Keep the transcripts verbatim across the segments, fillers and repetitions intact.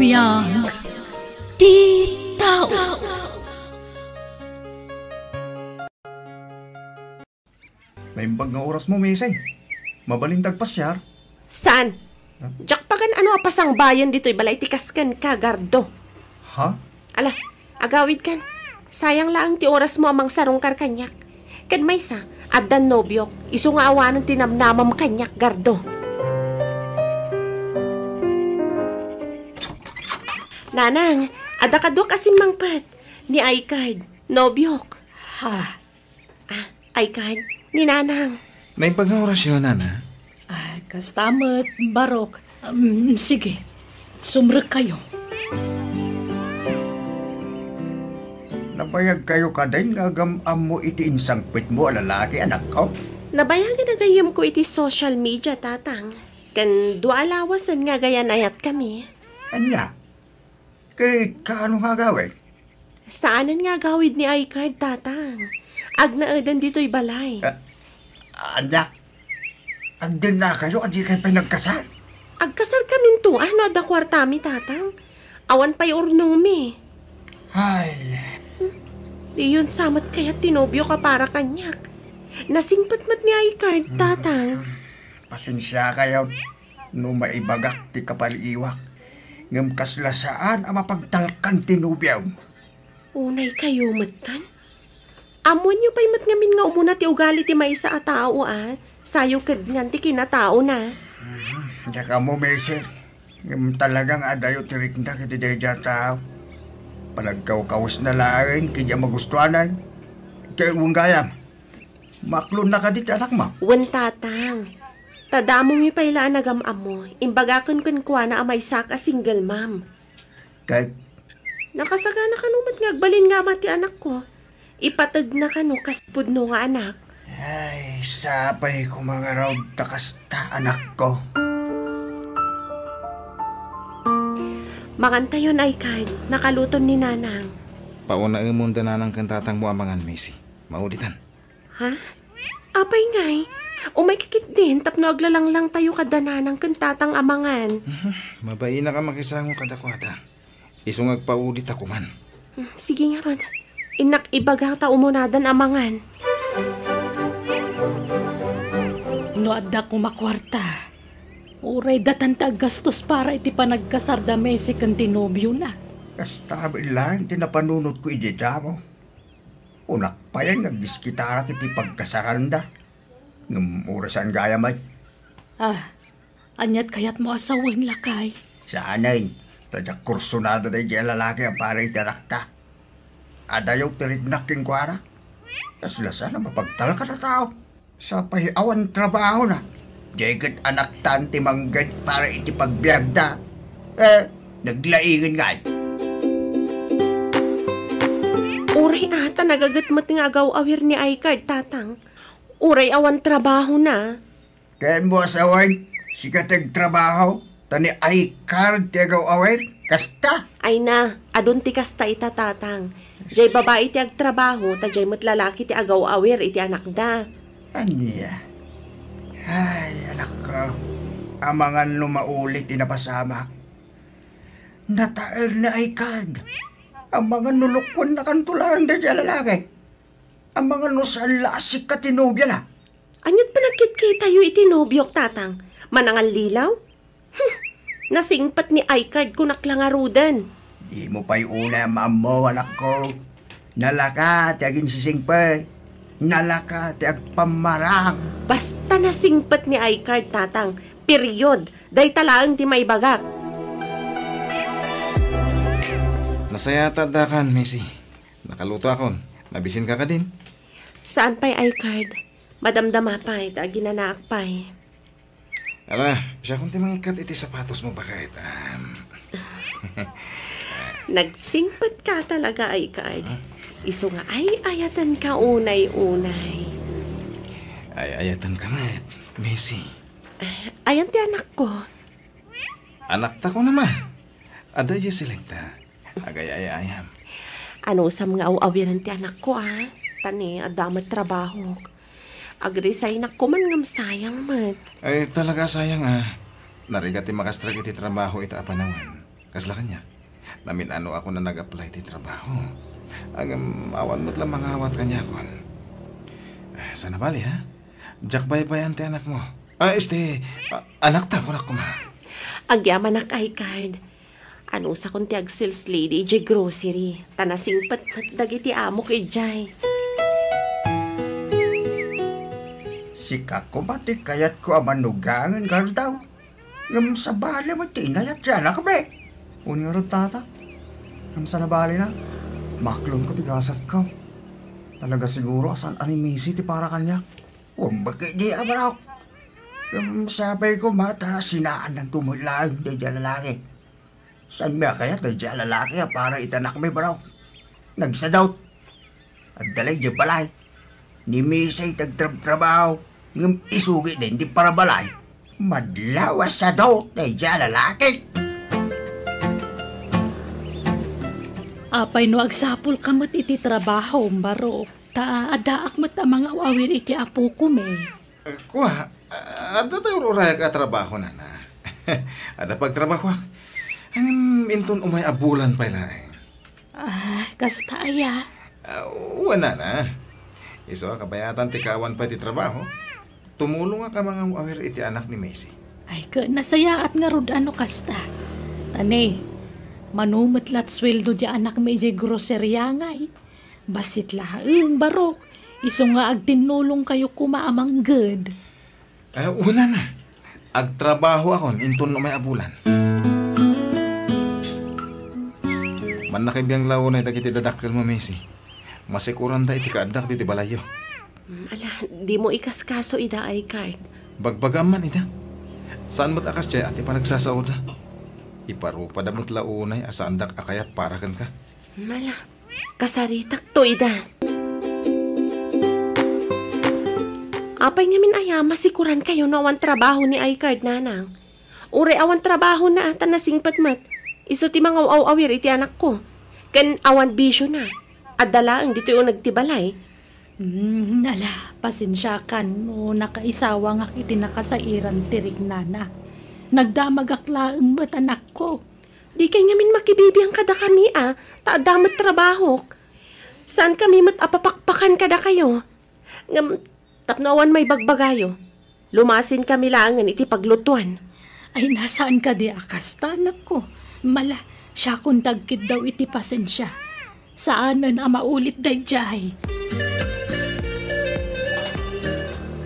Biag ti tao. Naimbag nga orasmo, Mese. Mabalin ta agpasiar? Saan? Huh? Diak pagan-ano a pasangbayen ditoy balay ti kas kenka, Gardo. Ha? Ala, agawidkan. Sayang laeng ti orasmo a mangsarungkar kaniak. Ket maysa, addan nobiok, isu nga awanen ti namnamam kaniak, Gardo. Nanang, adda kaduak a simmangpet. Ni Aykard, nobiok. Ha? Ah, Aykard, ni Nanang. Naimbag nga orasyo, Nana. Ah, kasta met, Barok. Um, sige, sumrekkayo. Nabayagkayo kadin nga agam-ammo iti insangpetmo a lalaki, anakko? Nabayagen a gayyemko iti social media, Tatang. Ken dua a lawasen nga agayan-ayatkami. Ania? Ket kaano nga agawid? Saanen nga agawid ni Aykard, Tatang. Agnaeden ditoy balay. Ah, ania? Agdennakayo a dikay pay nagkasar? Agkasarkaminto, no adda kuartami, Tatang. Awan pay urnongmi. Ay. Hmm, diyon sa met kayat ti nobiok a para kaniak. Nasingpet met ni Aykard, Tatang. Pasensiakayon no maibagak ti kapaliiwak, ngem kasla saan a mapagtalkan ti nobiom. Unay kayo metten? Ammoenyo pay met ngamin nga umuna ti ugali ti maysa a tao, a sayo kedngan ti kinataona. Mhm. Diak ammo, Mese. Ngem talaga nga adayo ti riknak iti daydiay a tao. Panagkawkawesna laeng ken diay a magustuanan. Ket wen gayam, maklonna kadi ti anakmo? Wen, Tatang. Ta damomi pay la a nagam-ammo, imbagaken kenkuana a maysak a single mom. Ket? Nakasagana kano met nga agbalin nga ama ti anakko. Ipategna kano kas pudno nga anak. Ay, sapay koma ngarud ta kasta, anakko. Mangantayon, Aykard, nakaluton ni Nanang. Paunaemon da Nanang ken Tatangmo a mangan, Mese. Mauditan. Ha? Apay ngay? Umayka ketdin tapno aglalanglangtayo kada Nanang ken Tatang a mangan. Mhm. Mabainak a makisango kadakuada. Isu nga agpaudit a kuman. Hmm, sige ngarud. Innak ibaga ta umunadan a mangan. No adda koma kuarta, uray datan ti aggastos para iti panagkasar da Mese ken ti nobiona. Kasta met laeng ti napanunotko idiay damo. Kunak payen nga agdiskitarak iti pagkasaranda. Ngem uray saan gayam met. Ah, ania't kayatmo a sawen, lakay? Saanen, ta diak kursunada daydiay a lalaki a para iti anakta. Adayo ti riknak kenkuana. Kasla saan a mapagtalkan a tao. Sapay awan trabahona. Diay ket anaktan ti mangged para iti pagbiagda. Eh, naglaingen ngay. Uray a ta nagaget met nga agaw-awir ni Aykard, Tatang. Uray awan trabahona. Ken mo a sawen, sika ti agtrabaho, ta ni Aykard ti agaw-awir, kasta? Ay na, adun ti kasta ita, Tatang. Diay babai ti agtrabaho, ta diay met lalaki ti agaw-awir iti anakda. Ania? Ay, anakko, amangan no mauli ti napasamak. Nataer ni Aykard. Amangan no lukuennakanto laeng daydiay a lalaki. Amangan no saan la a sika ti nobiana. Ania't panagkitkitayo iti nobiok, Tatang? Manangallilaw? Hmm, nasingpet ni Aykard, kunak la ngaruden. Dimo pay unay a maammo, anakko. Nalaka ti aginsisingpet. Nalaka ti agpammarang. Basta nasingpet ni Aykard, Tatang. Period. Dayta laeng ti maibagak. Nasayaat ta addakan, Missy. Nakalutoakon. Mabisinka kadin? Saan pay, Aykard. Madamdama pay, ta aginanaak pay. Ala, siakon ti mangikkat iti sapatosmo, baket. Am. Nagsingpetka talaga, Aykard. Huh? Isu nga ay-ayatenka unay-unay. Ay-ayatenka met, Missy. Ayan ti anakko. Anakta ko naman. Adda Jesselita. Agay-ayayam. Anusam nga aw-awiren ti anakko, a? Ta ni, adda met trabahok. Agresignak ko man ngem sayang met. Ay, talaga sayang, a. Narigat ti makastrek iti trabaho ita a panawen. Kasla kaniak, namin-anoakon a nag-apply ti trabaho. Ngem awan met la mangawat kaniakon. Ah, saan a bali, ha? Diak baybay-an ti anakmo. Ah, este, ah, anakta, kunak koma. Agyamanak, iCard. Anusakon ti ag-sales lady idiay grocery, ta nasingpet met dagiti amok idiay. Sika koma ti kayatko a manugangen, Gardaw. Ngem sabali met ti inayat ti anakmi. Wen ngarud, Tata. Ngem saan a balina, maklonko ti gasatko. Talaga siguro a saan a ni Macy ti para kaniak. Wen met ketdi a barok. Ngem sapay koma ta sinaannanto met laeng daydiay a lalaki. Saanmi a kayat daydiay a lalaki a para iti anakmi, barok. Nagsadot. Adda la idiay balay. Ni Macy ti agtrabtrabaho, ngem isu ketdin ti parabalay. Madlaw a sadot daydiay a lalaki. Apay no agsapulka met iti trabahom, barok? Ta addaak met a mangaw-awir iti apokon. Kua, adda ti ur-urayak a trabaho, nana. Adda pagtrabahoak. Ngem inton umay a bulan pay laeng. Ah, kasta aya? Ah, wen, nana. Isu a kabayatan ti kaawan pay ti trabaho, tumulongak a mangaw-awir iti anak ni Macy. Ay, ket nasayaat ngarud a no kasta. Ta ne, mano met lat sueldo diay anakmi idiay groceria ngay. Bassit laeng, barok. Isu nga agtinnulongkayo koma a mangged. Ah, wen, nana. Agtrabahoakon inton umay a bulan. Mannakabiang la unay dagiti dadakkelmo, Macy. Masikuranda iti kaaddak ditoy balayyo. Mm, ala, dimo ikaskaso ida, iCard. Bagbagam man ida. Saan met a kasdiay a ti panagsasaoda. Iparupada met la unay a saandak a kayat para kenka. Mm, ala, kasaritakto ida. Apay ngamin aya masikurankayo no awan trabaho ni iCard, nanang? Uray awan trabahona ta nasingpet met, isu ti mangaw-awir iti anakko. Ken awan bisiona. Adda laeng ditoy uneg ti balay. Hmm, ala, pasensiakan no nakaisawangak iti nakasairan ti riknana. Nagdamagak laeng met, anakko. Dikay ngamin makibibiang kadakami a, ta adda met trabahok. Saankami met a papakpakan kadakayo. Ngem tapno awan maibagbagayo, lumasinkami laengen iti paglutuan. Ay, saan kadi a kasta, anakko. Mala, siakon ti agkiddaw iti pasensia. Saanen a maulit daydiay.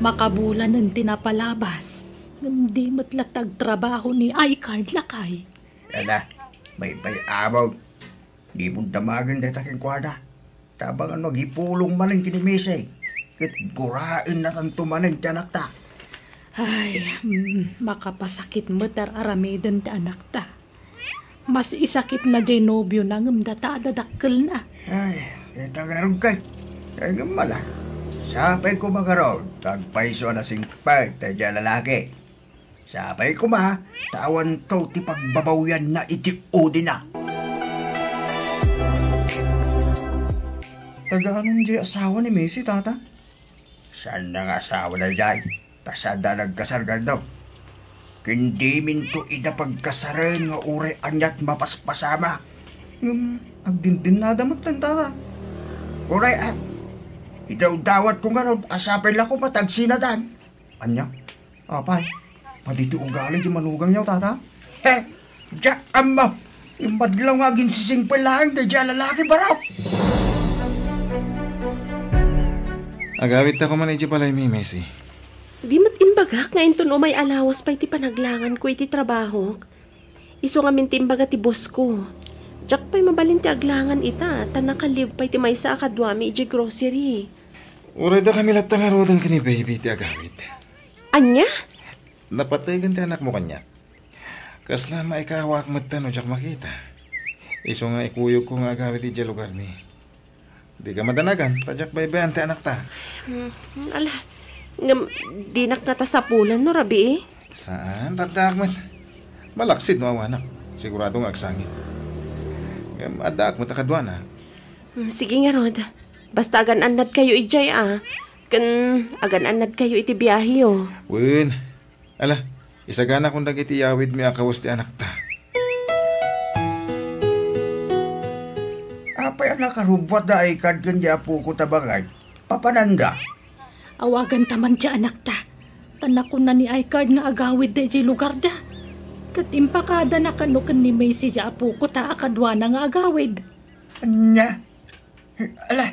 Makabulanen ti napalabas, ngem di met latta agtrabaho ni iCard, lakay. Ala, baybay-amok. Dimo damagen dayta kenkuana. Tabang no agipulong manen ken ni Macy, ket guraennatanto manen ti anakta. Ay, mm, makapasakit met ar-aramiden ti anakta. Mas isakitna diay nobiona ngem data a dadakkelna. Ay, dayta ngarud kay. Ay, ngem mala. Sapay koma ngarud, ta agpayso a nasingpet daydiay a lalaki. Sapay koma, ta awanto ti pagbabawianna iti udina. Taga anun diay asawa ni Macy, tata? Saanna nga asawa daydiay, ta saanda nagkasar, Gardaw. Ken diminto ida pagkasaren nga uray aniat mapaspasama. Ngem agdindennada metten, tata. Uray, a, idawdawatko ngarud a sapay la koma ta agsinadan. Ania? Apay, padi ti ugali ti manugangyo, tata? He, diak ammo. Imbadlaw nga aginsisingpel laeng daydiay a lalaki, barok! Agawidta koma idiay balaymi, Macy. Di met imbagak nga inton umay a lawas pay ti panaglanganko iti trabahok. Isu ngamin ti imbaga ti bossko. Diak pay mabalin ti aglangan ita, ta naka-leave pay ti maysa a kaduami idiay grocery. Uray dakami latta ngaruden ken ni baby ti agawid. Ania? Napategen ti anakmo kaniak. Kasla maikawaak metten no diak makita. Isu nga ikuyogko nga agawid idiay lugarmi. Dika madanagan, ta diak baybay-an ti anakta. Hmm, ala, ngem dinak ngata sapulan no rabii? Saan, ta addaak met. Malaksid no awanak. Sigurado nga agsangit. Ngem addaak met a kaduana. Hmm, sige ngarud. Basta agan-annadkayo idiay a. Ken agan-annadkayo iti biaheyo. Wen. Ala, isaganakon dagiti yawidmi a kawes ti anakta. Nakarubbuat da I-Card ken di apoko ta bangay. Papananda. Awaganta man ti anakta. Ta nakuna ni I-Card nga agawid daydiay lugarda. Ket impakadana kano ken ni Macy di apoko ta a kaduana nga agawid. Ania? Ala,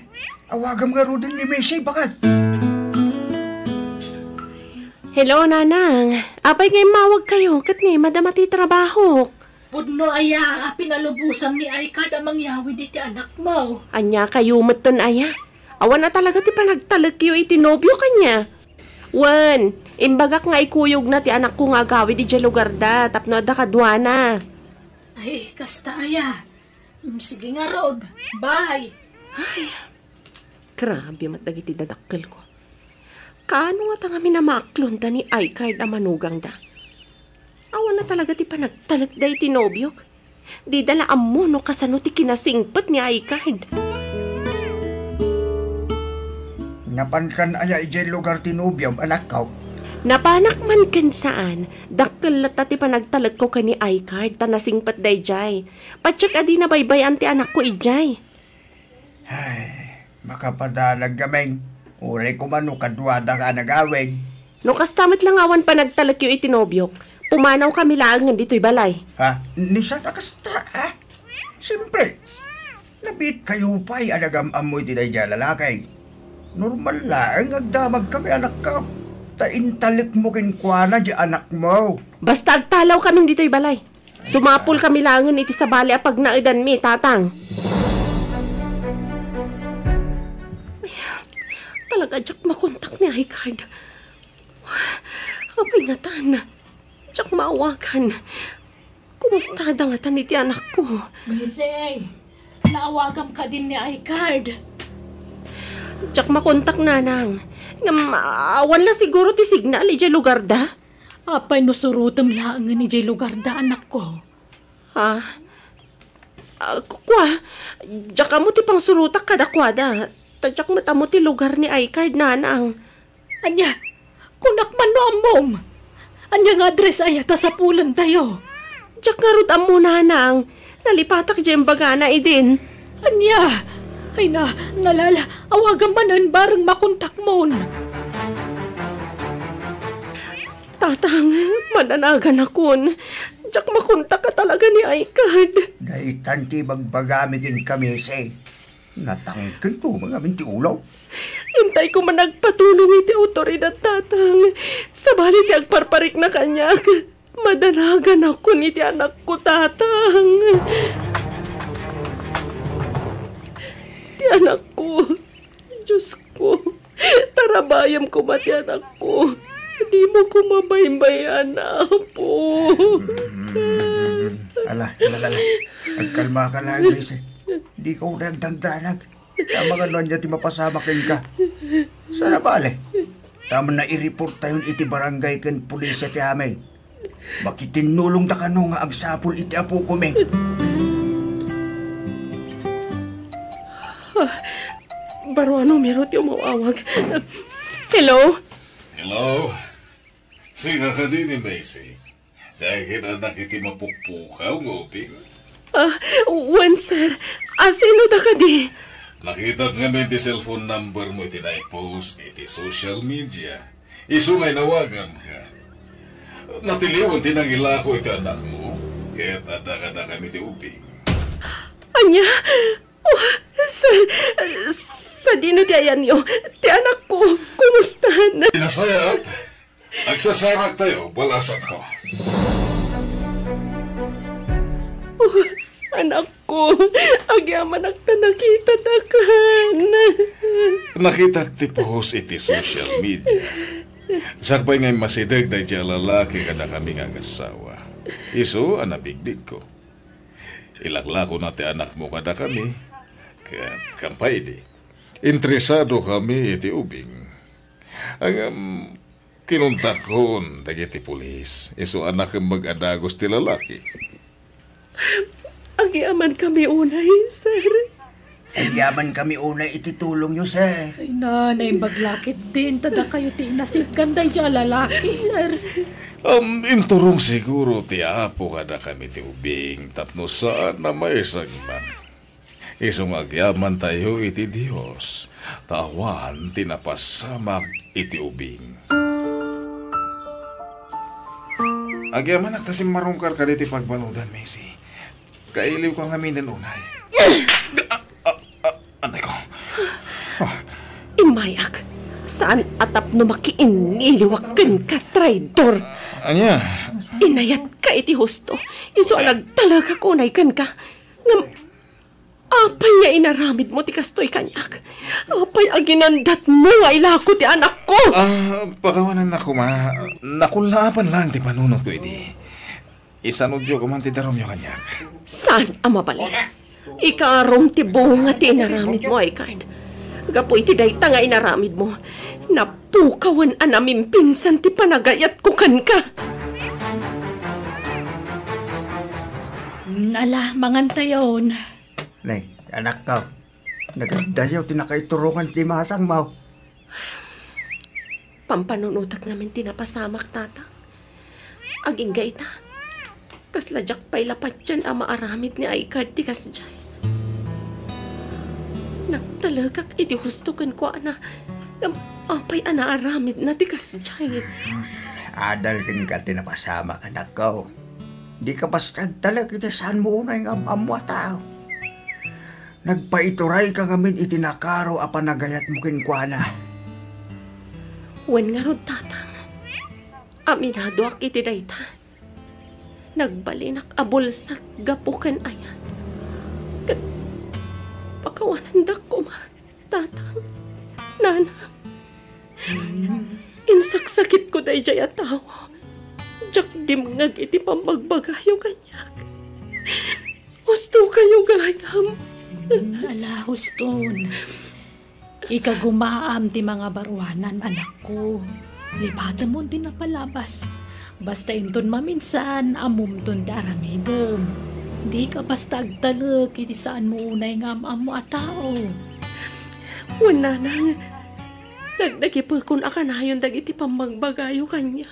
awagam ngaruden ni Macy, baket. Hello, Nanang. Apay nga immawagkayo ket ni madama ti trabahok? Pudno aya a pinalubosam ni I-Card a mangyawid iti anakmo. Ania kayo metten aya? Awan a talaga ti panagtalekyo iti nobiok ania? Wen, imbagak nga ikuyogna ti anakko nga agawid idiay lugarda tapno adda kaduana. Ay, kasta aya. Mm, sige ngarud. Bye. Ay, grabe met dagiti dadakkelko. Kaano ngata ngamin a maaklonda ni I-Card a manugangda? Awan a talaga ti panagtalekda iti nobiok. Dida la ammo no kasano ti kinasingpet ni I-Card. Napankan aya idiay lugar ti nobiom, anakko? Napanak man ken saan, dakkel latta ti panagtalekko ken ni I-Card ta nasingpet daydiay. Patiek a di nabaybay-an ti anakko idiay. Ay, makapadalag gamin. Uray koma no kaduada ka a nagawid. No kasta met la nga awan panagtalekyo iti nobiok, pumanawkami laengen ditoy balay. Ha? Ni saan a kasta, ha? Siyempre, nabiit kayo pay a nagam-ammo iti daydiay a lalaki. Normal laeng nga agdamagkami, anakko. Ta intalekmo kenkuana di anakmo. Basta agtalawkamin ditoy balay. Sumapulkami laengen iti sabali a pagnaedanmi, Tatang. Ay, talaga, diak makontak ni I-Card. Apay ngatan? Diak maawagan. Kumustada ngatan iti anakko? Macy, naawagam kadin ni I-Card? Diak makontak, Nanang. Ngem, awan la siguro ti signal idiay lugarda. Apay no surotem laengen idiay lugarda, anakko? Ha? Ah, ku-, kua, diak ammo ti pangsurotak kadakuada. Ta diak met ammo ti lugar ni I-Card, Nanang. Ania? Kunak man no ammom. Ania nga address aya ta sapulentayo? Diak ngarud ammo, Nanang. Nalipatak diay imbagana idin. Ania? Ay na, nalala, awagam manen bareng makontakmon. Tatang, madanaganakon. Diak makontak a talaga ni I-Card. Daytan ti ibagbagami kenka, Macy. Natangken to ngamin ti ulo. Intay ko man agpatulong iti awtoridad, Tatang. Sabali ti agparparikna kaniak. Madanaganakon iti anakko, Tatang. Ti anakko. Diosko, tarabayem koma ti anakko. Dimo koma baybay-an, Apo. Mm, ala, ala, ala. Agkalmaka laeng, Macy. Dika unay agdandanag. Amangan no ania ti mapasamak kenka. Saan a bale? Tamna i-report tayon iti barangay ken pulisya ti amin. Makitinnulongda kano nga agsapul iti apokon. Ah, baro a numero ti umaw-awag. Hello? Hello? Sika kadi ni Macy? Dagiti anak iti mapukpukaw nga ubing? Ah, wen, sir. Ah, sino da kadi? Nakitak ngamin ti cellphone number mo iti naipost iti social media. Isu nga inawaganka. Natiliwan ti nangilako iti anakmo, ket adda kadakami ti ubing. Ania? Oh, sir, sadino ti ayanyo? Ti anakko, kumustan? Nasayaat? Agsasaraktayo, balasanko. Oh, anakko, agyamanak ta nakitadakan. Nakitak ti post iti social media. Sakbay nga immasideg daydiay a lalaki kadakami nga agassawa. Isu a nabigdikko. Ilaklakona ti anakmo kadakami. Ket, kampay idi, interesado kami iti ubing. Ngem, kinuntakkon dagiti pulis. Isu a nakemmeg a dagus ti lalaki. Agyamankami unay, sir. Agyamankami unay iti tulongyo, sir. Ay na, naimbag la ketdin, ta dakayo ti inasipgan daydiay a lalaki, sir. Um, inturong siguro ti Apo kadakami ti ubing tapno saan a maisagmak. Isu nga agyamantayo iti Dios, ta awan ti napasamak iti ubing. Agyamanak ta simmarungkar kaditi pagbanudan, Macy. Kailiwka ngamin unay. Ah, ah, ah, anay ko. Ah. Immayak. Saan a tapno makiinniliwak kenka, traidor. Ania? Inayatka iti husto. Isu a nagtalekak unay kenka. Ngem, apay nga inaramidmo ti kastoy kaniak? Apay a ginandatmo nga ilako ti anakko? Ah, pakawanannak koma. Nakullaapan lang ti panunotko idi. Isanudyo koma ti darumyo kaniak. Saan a mabalin? Ikarom ti bunga ti inaramidmo, Aykard. Gapu iti dayta nga inaramidmo, napukawen a namimpinsan ti panagayatko kenka. Mm, ala, mangantayon. Nay, anakko, nagaddayo ti nakaiturongan ti masangmo. Pampanunotak ngamin ti napasamak, Tatang. Agingga ita, kasla diak pay la patien a maaramid ni Aykard ti kasdiay. Nagtalekak iti husto kenkuana, ngem apay a naaramidna ti kasdiay? Adal kenka ti napasamak, anakko. Dika basta agtalek iti saanmo unay nga am-ammo a tao. Nagpaiturayka ngamin iti nakaro a panagayatmo kenkuana. Wen ngarud, Tatang, aminadoak iti dayta. Nagbalinak a bulsak gapu ken ayat. Ket pakawanandak koma, Tatang, Nanang. Insaksakitko daydiay a tao. Diak dimngeg iti pammagbagayo kaniak. Hustokayo gayam. Mm, ala, huston. Ikagumaam ti mangabaruanan, anakko. Lipatemon ti napalabas. Basta inton maminsan, ammomton ti aramidem. Dika basta agtalek iti saanmo unay nga am-ammo a tao. Wen, Nanang, nagdagipekon a kanayon dagiti pammagbagayo kaniak.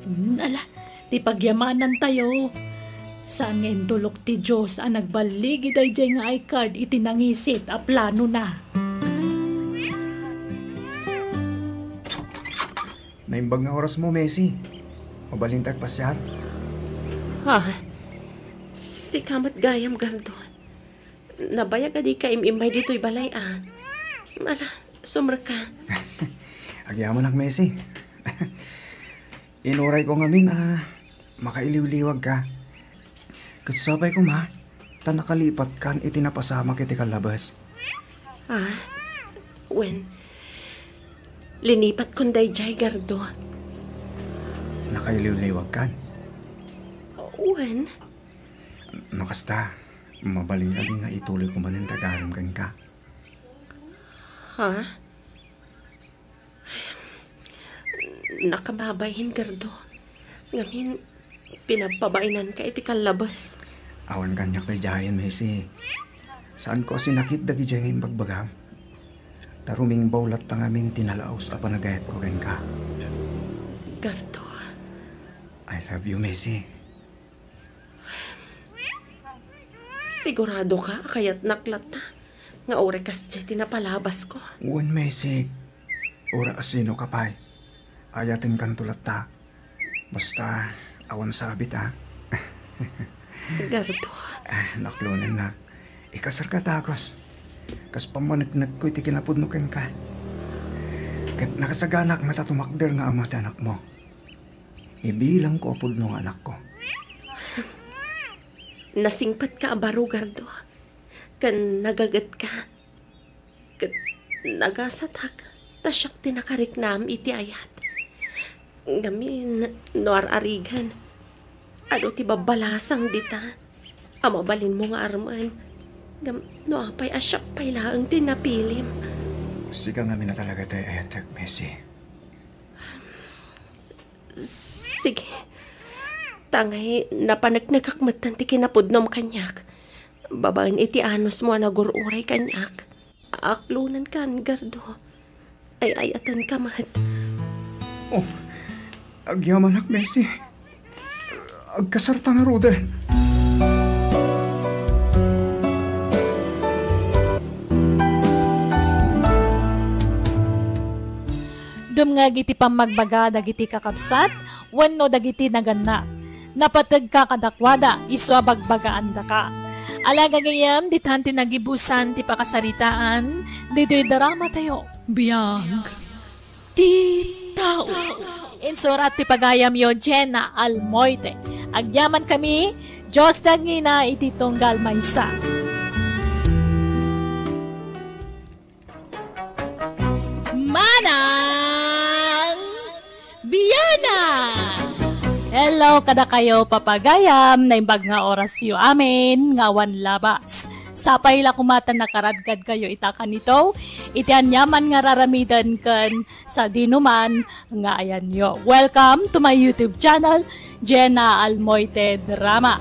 Hmm, ala, ti pagyamanantayo. Saan nga intulok ti Dios a nagballigi daydiay nga Aykard iti nangisit a planona. Naimbag nga orasmo, Macy. Mabalinta agpasiar? Ha? Sika met gayam, Gardon. Nabayag a dika im-immay ditoy balay, a. Ala, sumrekka. Agyamanak, Macy. Inurayko ngamin a makailiwliwagka. Ket sapay koma, ta nakalipatkan iti napasamak iti kallabes. Ah, wen, linipatkon daydiay, Gardo. Nakailiwliwagkan? Wen. No kasta, mabalin kadi nga ituloyko manen ti agaram kenka? Ha? Nakababain, Gardo. Ngamin, pinagpabainanka iti kallabes. Awan kaniak daydiayen, Macy. Saanko a sinakit dagidiay nga imbagbagam. Ta rumingbaw latta ngamin ti nalaus a panagayatko kenka. Gardo. I love you, Macy. Siguradoka a kayatnak latta nga uray kasdiay ti napalabasko? Wen, Macy. Uray a sinoka pay, ayatenkanto latta. Basta, awan sabit, a. Gardo. Ah, naklonennak. Ikasarka, takos. Kas pammaneknekko iti kinapudno kenka. Ket nakasaganak met a tumakder nga ama ti anakmo. Ibilangko a pudno nga anakko. Nasingpetka a baro, Gardo. Ken nagagetka. Ket nagasatak ta siak ti nakariknam iti ayat. Ngamin, no ar-arigan, adu ti babbalasang dita a mabalinmo nga armen. Ngem no apay a siak pay laeng ti napilim? Sika ngamin a talaga ti ay-ayatek, Macy. Sige. Ta ngay, napaneknekak metten ti kinapudnom kaniak. Babaen iti anusmo a nagur-uray kaniak. Aklonenkan, Gardo. Ay-ayatenka met. Oh, agyamanak, Macy. Agkasarta ngaruden. Ngeg iti pammagbaga dagiti kakabsat wenno dagiti naganna, napategka kadakuada isu a bagbagaandaka. Ala gagayyem, ditan ti nagibusan ti pakasaritaan ditoy drama tayo. Biag ti tao. Insurat ti pagayamyo, Jenna Almoite. Agyaman kami, Dios ti agngina iti tunggal maysa. Manang Biana! Hello kadakayo, papagayam, naimbag nga orasyo amin nga awan labas. Sapay la koma ta nakaradkadkayo ita kanito, iti aniaman nga raramiden ken sadinoman nga ayanyo. Welcome to my YouTube channel, Jenna Almoite Drama.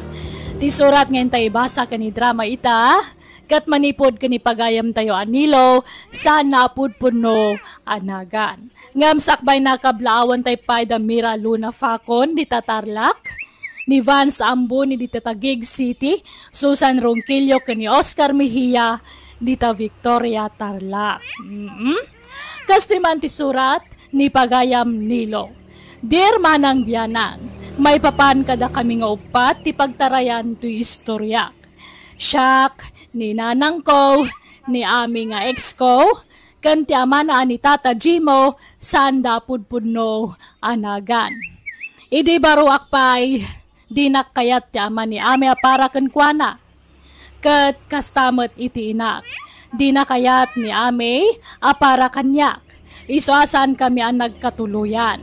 Ti surat nga intay ibasa ken idrama ita, ket manipud ken ni pagayamtayo a Nilo, saan a pudpudno a nagan. Ngem sakbay, nakablaawan tay pay da Mira Luna Facon dita Tarlac, ni Vance Ambuni dita Taguig City, Susan Ronquillo ken ni Oscar Mejia dita Victoria, Tarlac. Mm. Kastoy man ti surat ni pagayam Nilo. Dear Manang Bianang, maipapan kadakami nga uppat ti pagtarayan toy istorya. Siak, ni nanangko, ni Ami nga ex ko, ken ti amana a ni Tata Jimo, saanda a pudpudno a nagan. Idi baruak pay, dinak kayat ti ama ni Ami a para kenkuana. Ket kasta met iti inak. Dina kayat ni Ami a para kaniak. Isu a saankami a nagkatuloyan.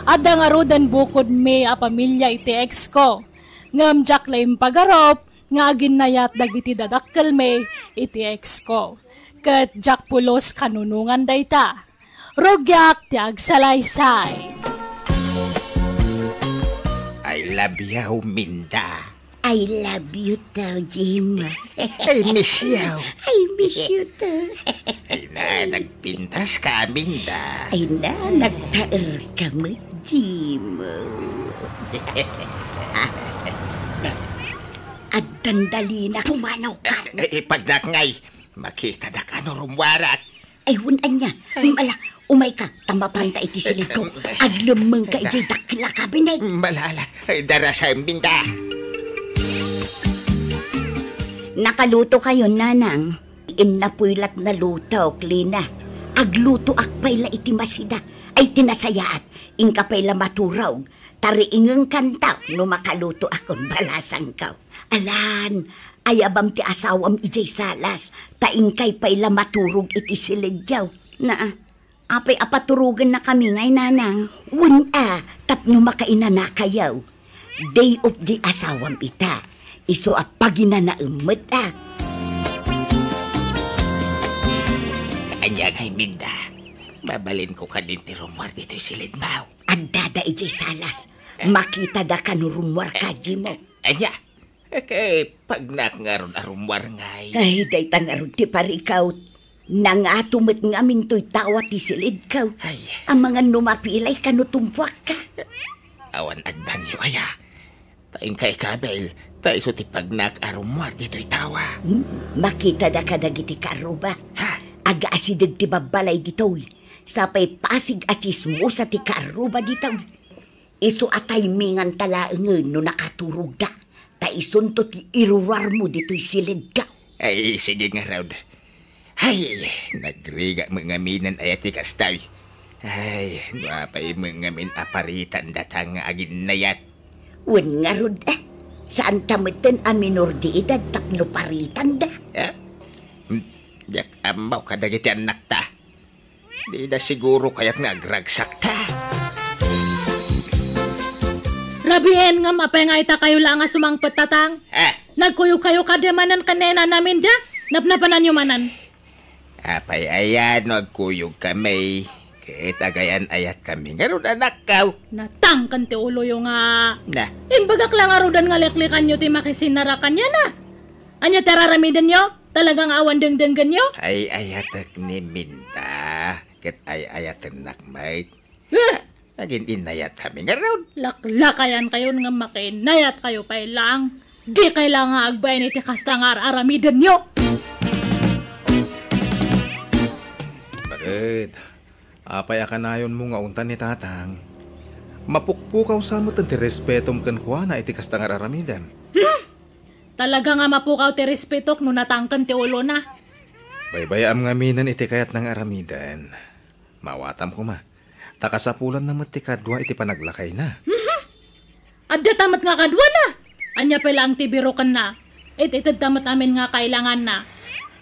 Adda ngaruden bukodmi a pamilia iti ex ko. Ngem diak la impagarup nga aginnayat dagiti dadakkelmi iti ex ko. Ket diak pulos kanunongan dayta. Rugiak ti agsalaysay. I love you, Minda. I love you too, Jim. I miss you. I miss you too. Ay na, nagpintas ka, Minda. Ay na, nagtaer ka met, Jim. Addan dalina, pumanaw ka. Eh, eh, ipagnak ngay. Makita da ka no rummuarak. Ay, wen ania. Ay. Mala, umay ka, ta mapanta iti silidko. Eh, eh, aglemmeng ka eh, iti dakkel a kabinet. Mala, ala. Ay, darasem, Minda. Nakaluto kayo, Nanang. Innapuy lat nalutok, Lina. Aglutoak pay la iti masida. Ay, ti nasayaat. Inka pay la maturog. Tariingeng kanta no makaluto akon balasangko. Alan, ayabam ti asawam idiay salas, ta inkay pay la maturog iti silidyo. Naa, apay a paturogennakami ngay, Nanang? Wen a, tapno makainanakayo. Day off di asawam ita. Isu a paginanaem met a. Ania ngay, Minda? Mabalinko kadin ti rummuar ditoy silidmo. Addada idiay salas. Eh. Makita da ka no rummuar ka, Jimo. Ania? Eh, kay pagnak ngarud a rummuar ngay. Ay, dayta ngarud ti parikaw. Nangato met ngamin toy tawa ti silidko. Ay. Amangan no mapilay ka no tumpuak ka. Awan agdanyo aya. Ta inkay kabil, ta isu ti pagnak a rummuar ditoy tawa. Hmm? Makita da kadagiti kaarruba. Ha? Agaasideg ti babbalay ditoy. Sapay pasig a tsismosa ti kaarruba ditoy. Isu a timingan ta laengen no nakaturogda, ta isunto ti iruruarmo ditoy silidko. Ay, sige ngarud. Ay, nagrigat met ngaminen aya ti kastoy. Ay, no apay met ngamin a paritan data nga aginnayat. Wen ngarud, eh, saanta metten a minor de edad tapno paritanda. Eh? Hmm, diak ammo kadagiti annakta. Dida siguro kayat nga agragsakta. Rabien ngem apay nga itakayo la nga sumangpet, Tatang? Ah. Nagkuyog kayo kadi manen ken ni Nanang Minda? Napnapananyo manen. Apay aya no agkuyog kami, ket agayan-ayat kami ngarud, anakko. Natangken ti uloyo nga. Na. Imbagak la ngaruden nga leklekanyo ti makisinara kaniana. Ania ti araramidenyo? Talaga nga awan dengdenggenyo? Ay-ayatek ni Minda, ket ay-ayatennak met. Ah! Agin-innayat kami ngarud. Laklakayan kayon nga makinnayat kayo pay lang. Di kay la nga agbain iti kasta nga ar-aramidenyo. Bakit? Apay a kanayonmo nga ungtan ni Tatang? Mapukpukaw sa met ti respetom kenkuana iti kasta nga ar-aramidem. Hmm? Talaga nga mapukaw ti respetok no natangken ti ulona. Baybayaam ngaminen iti kayatna nga aramiden. Maawatam koma. Ta kasapulanna met ti kadua iti panaglakayna. Mhm. Adda ta met nga kaduana. Ania pay laeng ti birokenna? It-itedta met amin nga kailanganna.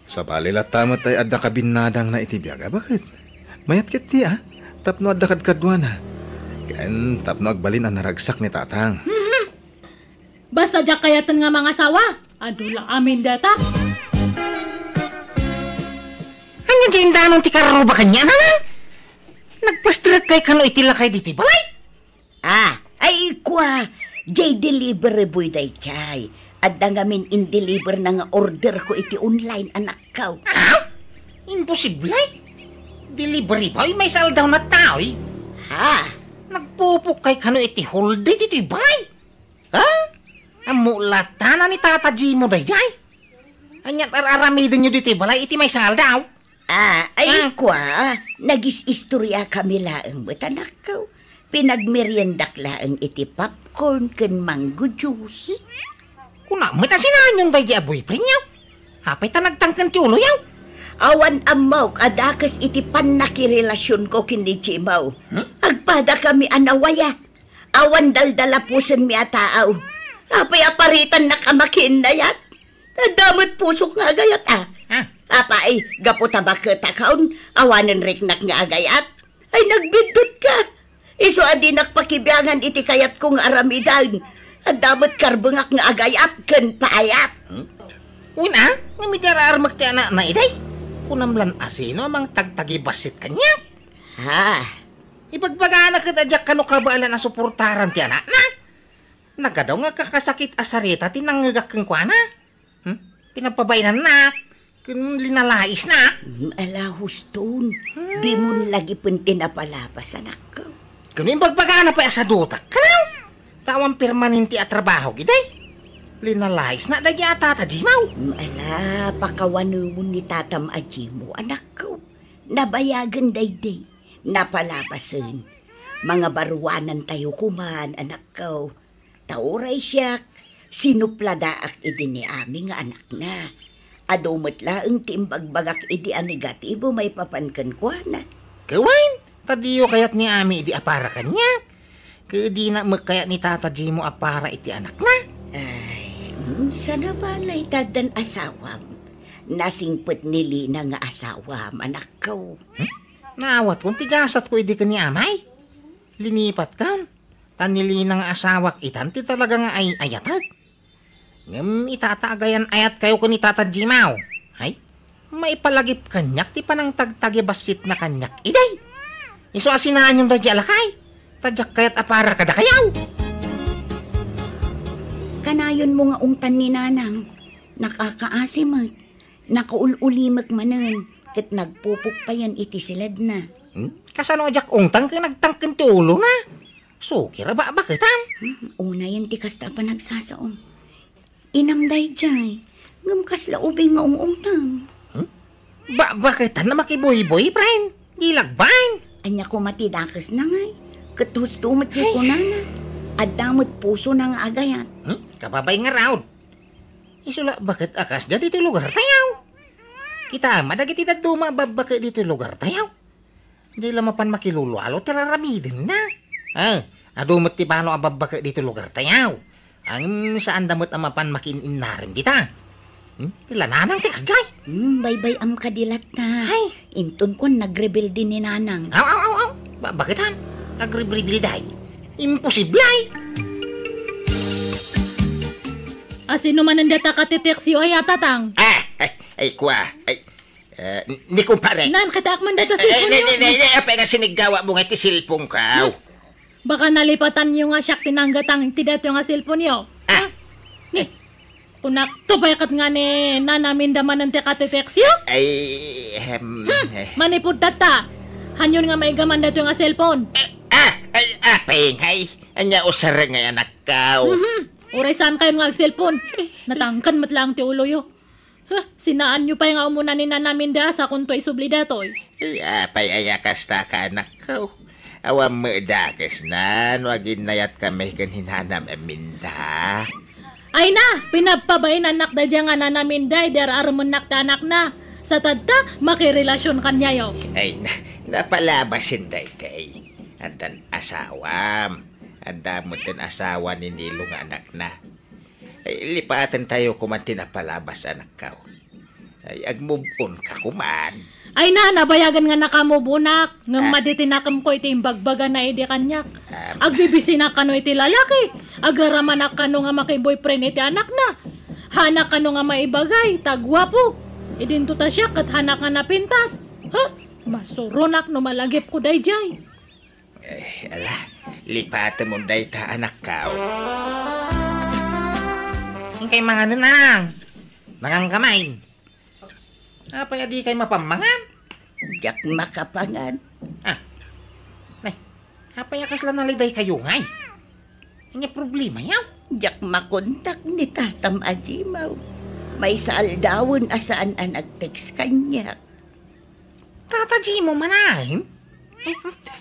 Sabali latta met ay adda kabinnadangna iti biag a baket. Mayat ketdi a, tapno adda kadkaduana. Ken tapno agbalin a naragsak ni Tatang. Mhm. Basta diak kayaten nga mangasawa, adu la amin data. Ania diay indanon ti karruba kaniana, Nang? Nagpastrek kay kano iti lakay ditoy balay? Ah, ay kua, jay delivery boy dayjay. Adda ngamin in-deliver na nga order ko iti online, anakko. Ah? Imposible? Delivery boy? Maysa aldaw na taoy. Ha? Nagpupok kay kano iti hall day ditoy balay? Ha? Ammo latta na ni Tata Jimo dayjay? Aniat ar-aramidenyo ditoy balay iti maysa nga aldaw? Ah, ay, ah, kua, nagis-istorya kami laeng met, anakko. Pinagmeriendak laeng iti popcorn ken mango juice. Kuna met a sinaanyon dayjay a boyfriendyo? Apay ta nagtangken ti uloyo? Awan ammok a dakes iti pannakirelasionko ken ni Jimo. Hmm? Agpada kami a nawaya. Awan daldalapusenmi a taaw. Apay a paritannak a makiinnayat? Adda met pusok nga agayat, a. Ah. Apay, gapu ta baketakon, awanen riknak nga agayat? Ay, nagbiddutka. Isu a dinak pakibiangan iti kayatko nga aramiden. Adda met karbengak nga agayat ken paayat. Hmm? Wen a, ngem idi ar-armek ti anakna, iday? Kunam lan a sino a mangtagtagibassit kaniak? Ha? Ibagbagana ket a diak kano kabaelan a suportaran ti anakna. Nagadu nga kakasakit a sarita ti nangngegak kenkuana. Hmm? Pinapabainannak ken linalaisnak. Hmm, ala, huston. Hmm. Dimon lagipen ti napalabas, anakko. Ken ibagbagana pay a sadutak kano. Ta awan permanente a trabaho, iday. Linalaisnak daydi a Tata Jimo. Hmm, ala, pakawanemon ni Tatam a Jimo, anakko. Nabayagen daydi. Napalabasen. Mangabaruanantayo koman, anakko. Ta uray siak, sinupladaak idi ni Ami nga anakna. Adu met laeng ti imbagbagak idi a negatibo maipapan kenkuana. Ket wen, ta diyo kayat ni Ami idi a para kaniak. Ket dina met kayat ni Tata Jimo a para iti anakna. Ay, mm, sana balay ta addan asawam. Nasingpet ni Lina nga asawam, anakko. Hmm? Naawatkon ti gasatko idi ken ni Amay. Linipatkon. Ta ni Lina nga asawak itan ti talaga nga ay-ayatek. Ngem ita ta agayan-ayatkayo ken ni Tata Jimaw. Ay, maipalagip kaniak ti panangtagtagibassitna kaniak, iday. Isu a sinaanyon daydi a lakay, ta diak kayat a para kadakayo. Kanayonmo nga ungtan ni Nanang, nakakaasi met, nakaul-ulimek manen, ket nagpupukpayan iti siledna. Hmm? Kasano a diak ungtan ket nagtangken ti ulona? Sukir a bakbaketan. Hmm, unayen ti kasta a panagsasaom. Inam daydiay, ngem kasla ubing nga ung-ungtam. Hmm? Bakbaketan a makibuyboyfriend. Di lagbaen. Ania koma ti dakesna ngay? Ket husto met ti kunana. Adda met pusona nga agayat. Hmm? Kababay ngarud. Isu la baket a kasdiay ditoy lugartayo. Kitaem a dagiti dadduma a babbake ditoy lugartayo. Di la mapan makilulualo ti raramidenna. Eh, adu met ti balo a babbake ditoy lugartayo. Ngem saanda met a mapan makiin-innarem dita. Hmm? Ti la Nanang ti kasdiay. Hmm, baybay-am kadi latta. Ay. Inton kuan nagrebelde ni Nanang. Aw, aw, aw, aw. Ba-, baketan? Nagrebrebelday? Imposible ay. A sino manen data katiteksyo ay a, Tatang? Ah, ay, ay, kua. Ay, eh, ni kumpare. Nan, kitaak man data cellphone ni, ni, ni, ni, apay nga siniggawa mo nga ti cellphone ka? Hmm? Baka nalipatanyo nga siak ti nanggatang ti daytoy nga cellphone yo. Ah. Ha? Ni, kunakto pay ket nga ni Nana Minda manen ti katiteksyo? Ay, ehem, hmm, eh. Manipud tatta. Hanyon nga maigaman daytoy nga cellphone. Eh, ah, ay, apay ngay. Ania usareng ngay anakko. Mhm. Uray saan kayon nga ag-cellphone. Natangken met laeng ti uloyo. Huh, sinaanyo pay nga umuna ni Nana Minda sakonto isubli daytoy. Ay, apay aya kasta ka, anakko? Awan met dakesna no aginnayatkami ken ni Nanam Minda. Ay na, pinagpabainannak daydiay nga Nanam Minda idi ar-arumennak ti anakna. Sa tatta, makirelasyon kaniayo. Ay na, napalabasen daydiay. Addan asawam. Adda met ti asawa ni Nilo nga anakna. Ay, lipatentayo koman ti napalabas, anakko. Ay, ag-move on ka koman. Ay na, nabayagen nga naka-move onak. Ngem Ah. madi ti nakemko iti imbagbagana idi kaniak. Ah. Agbibisinak kano iti lalaki. Agaramanak kano nga maki-boyfriend iti anakna. Hanak kano nga maibagay, ta guapo. Idinto ta siak ket hanak nga napintas. Ha? Masuronak no malagipko daydiay. Eh, ala, lipatemon dayta, anakko. Inkay manganen, nanang. Mangan ka main. Apay a dikay mapammangan? Diak makapangan. Ah. Nay, apay a kasla naliday kayo, ngay? Anya problema yaw? Diak makontak ni tatam a Jimaw. Maysa aldawen a saan a nag-text kaniak. Tata Jimo manaen? Eh,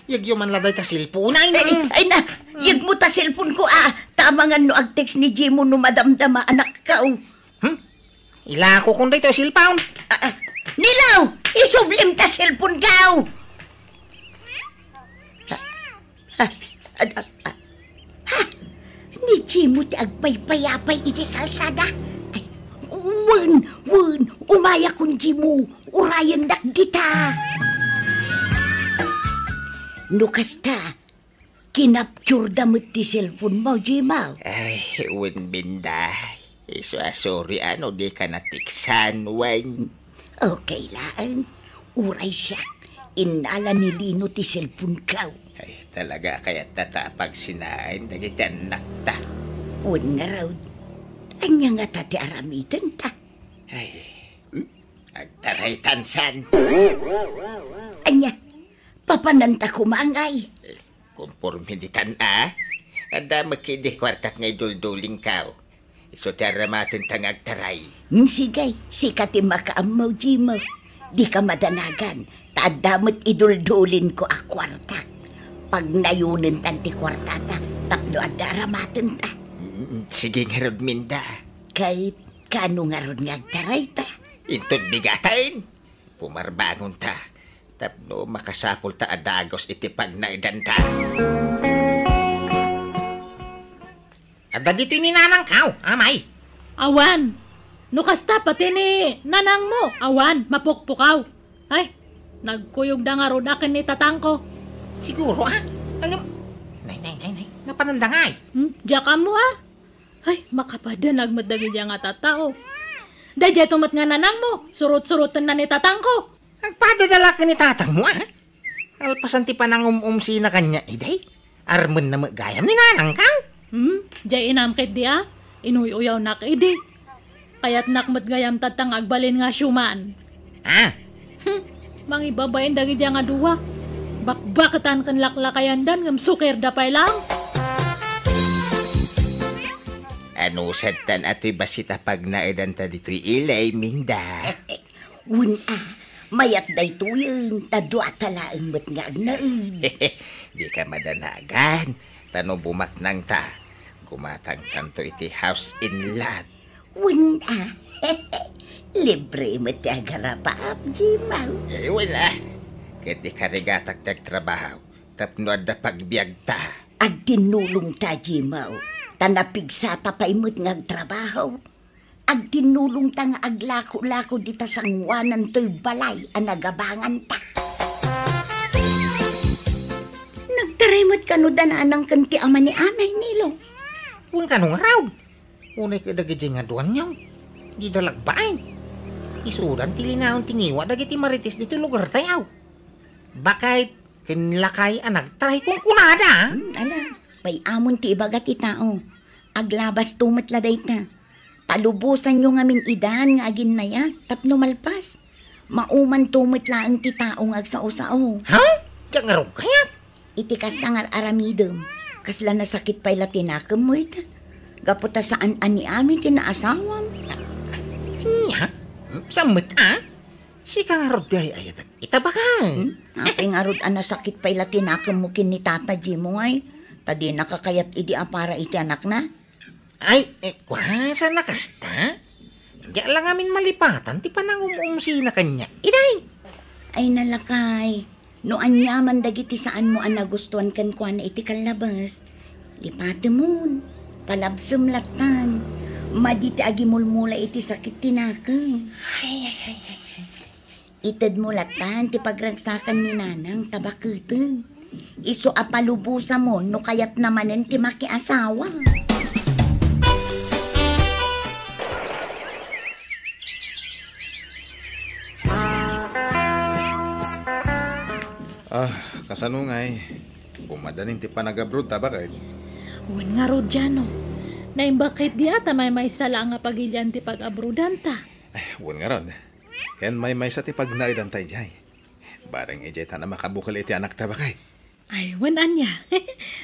yagyo man la dayta cellphone, ay, Ay, nang- ay na, yagmo ta cellphone ko, ah. Tamangan no ag-text ni Jimo no madamdama, anakko. Hmm? Ilako kon dayta cellphone. Ah, ah. Nilaw, isublim ta cellphone ko. Ah, ah, ah, ah. Ha? Ni Jimo ti agpaypayapay iti kalsada? Ay, wen, wen, umaya kon Jimo, urayennak dita. No kasta, kinapture da met ti cellphone mo, Jimo. Ay, wen, Binda. Isu a sorry a no dika nateksan, wen. Okay laeng. Uray siak, innala ni Lino ti cellphone ko. Ay, talaga kayat ta ta pagsinaen dagiti annakta. Wen ngarud, ania ngata ti aramidenta? Ay, hmm? Agtaraytan san. Ania, papananta koma ngay? Eh, konforme ditan a. Adda met idi kuartak nga iduldulingko. Isu ti aramatenta nga agtaray. Hmm, sige, sika ti makaammo, Jimo. Dika madanagan, ta adda met iduldulinko a kuartak. Pagnayonentan ti kuartata tapno adda aramatenta. Mm, sige ngarud, Minda. Ket kaano ngarud nga agtarayta? Inton bigataen, pumarbangonta tapno makasapulta a dagus iti pagnaedanta. Adda ditoy ni nanangko, amay? Awan. No kasta, pati ni nanangmo, awan, mapukpukaw. Ay, nagkuyogda ngarud a ken ni tatangko. Siguro, ah. Ngem, nay, nay, nay, nay. Napananda ngay? Hmm? Diak ammo, ah. Ay, makapadanag met dagiti nga tattao. Daydiay to met nga nanangmo, surot-surotenna ni tatangko. Agpadadalak ni tatangmo, ah. Kalpasan ti panangum-umsina kaniak idi, armenna met gayam ni nanangko. Hmm, diay inam ketdi a, inuy-uyawnak idi. Kayatnak met gayam tatta nga agbalin nga siuman. Ah? Hmm, mangibabain dagiti nga dua. Bakbaketan ken laklakayandan ngem sukerda pay lang. Anusad tan atoy bassit a pagnaedanta ditoy ilay, Minda. Wen a, mayat daytoyen, ta duata laeng met nga agnaed. Dika madanagan, ta no bumaknangta, gumatangtanto iti house in lot. Wen a, libre met ti agarapaap, Jimaw. Eh, wen a, ket ikarigatak ti agtrabaho, tapno adda pagbiagta. Agtinnulongta, Jimaw, ta napigsata pay met nga agtrabaho. Agtinnulongta nga aglako-lako dita sangoanan toy balay a nagabanganta. Nagtaray met kano da nanang ken ti ama ni Amay, Nilo? Wen kano ngarud? Unay ket dagiti nga duanyo, dida lagbaen. Isudan ti linaon ti ngiwa dagiti marites ditoy lugartayo. Baket ken lakay a nagtaray kunkunada. Hmm, ala, pay-amon ti ibaga ti tao. Aglabasto met la dayta. Palubosanyo ngamin idan nga aginnayat tapno malpas. Maumanto met laeng ti tao nga agsao-sao. Ha? Diak ngarud kayat? Iti kasta nga ar-aramidem, kasla nasakit pay la ti nakemmo ita. Gapu ta saan a ni Ami ti naasawam. Ania? Saan met a? Sika ngarud ti ay-ayatek ita, baket. Hmm? Apay ngarud a nasakit pay la ti nakemmo ken ni Tata Jimo, ay? Ta dinaka kayat idi a para iti anakna? Ay, eh, kua, saan a kasta? Diak la ngamin malipatan ti panangum-umsina kaniak, iday. Ay, nalakay. No aniaman dagiti saanmo a nagustuan kenkuana iti kallabes, lipatemon. Palabsem lattan. Madi ti agimulmula iti sakit ti nakem. Ay, ay, ay, ay, ay. Itedmo lattan ti pagragsakan ni Nanang ta baketen. Isu a palubosamon no kayatna manen ti makiasawa. Ah, kasano ngay? Umadanin ti panag-abroad ta, baket? Wen ngarud, Jano. Naimbag ket di ata maymaysa la nga pagilian ti pag-abroadanta. Ay, wen ngarud. Ken maymaysa ti pagnaedanta idiay. Bareng idiay ta na makabukel iti anakta, baket. Ay, wen ania.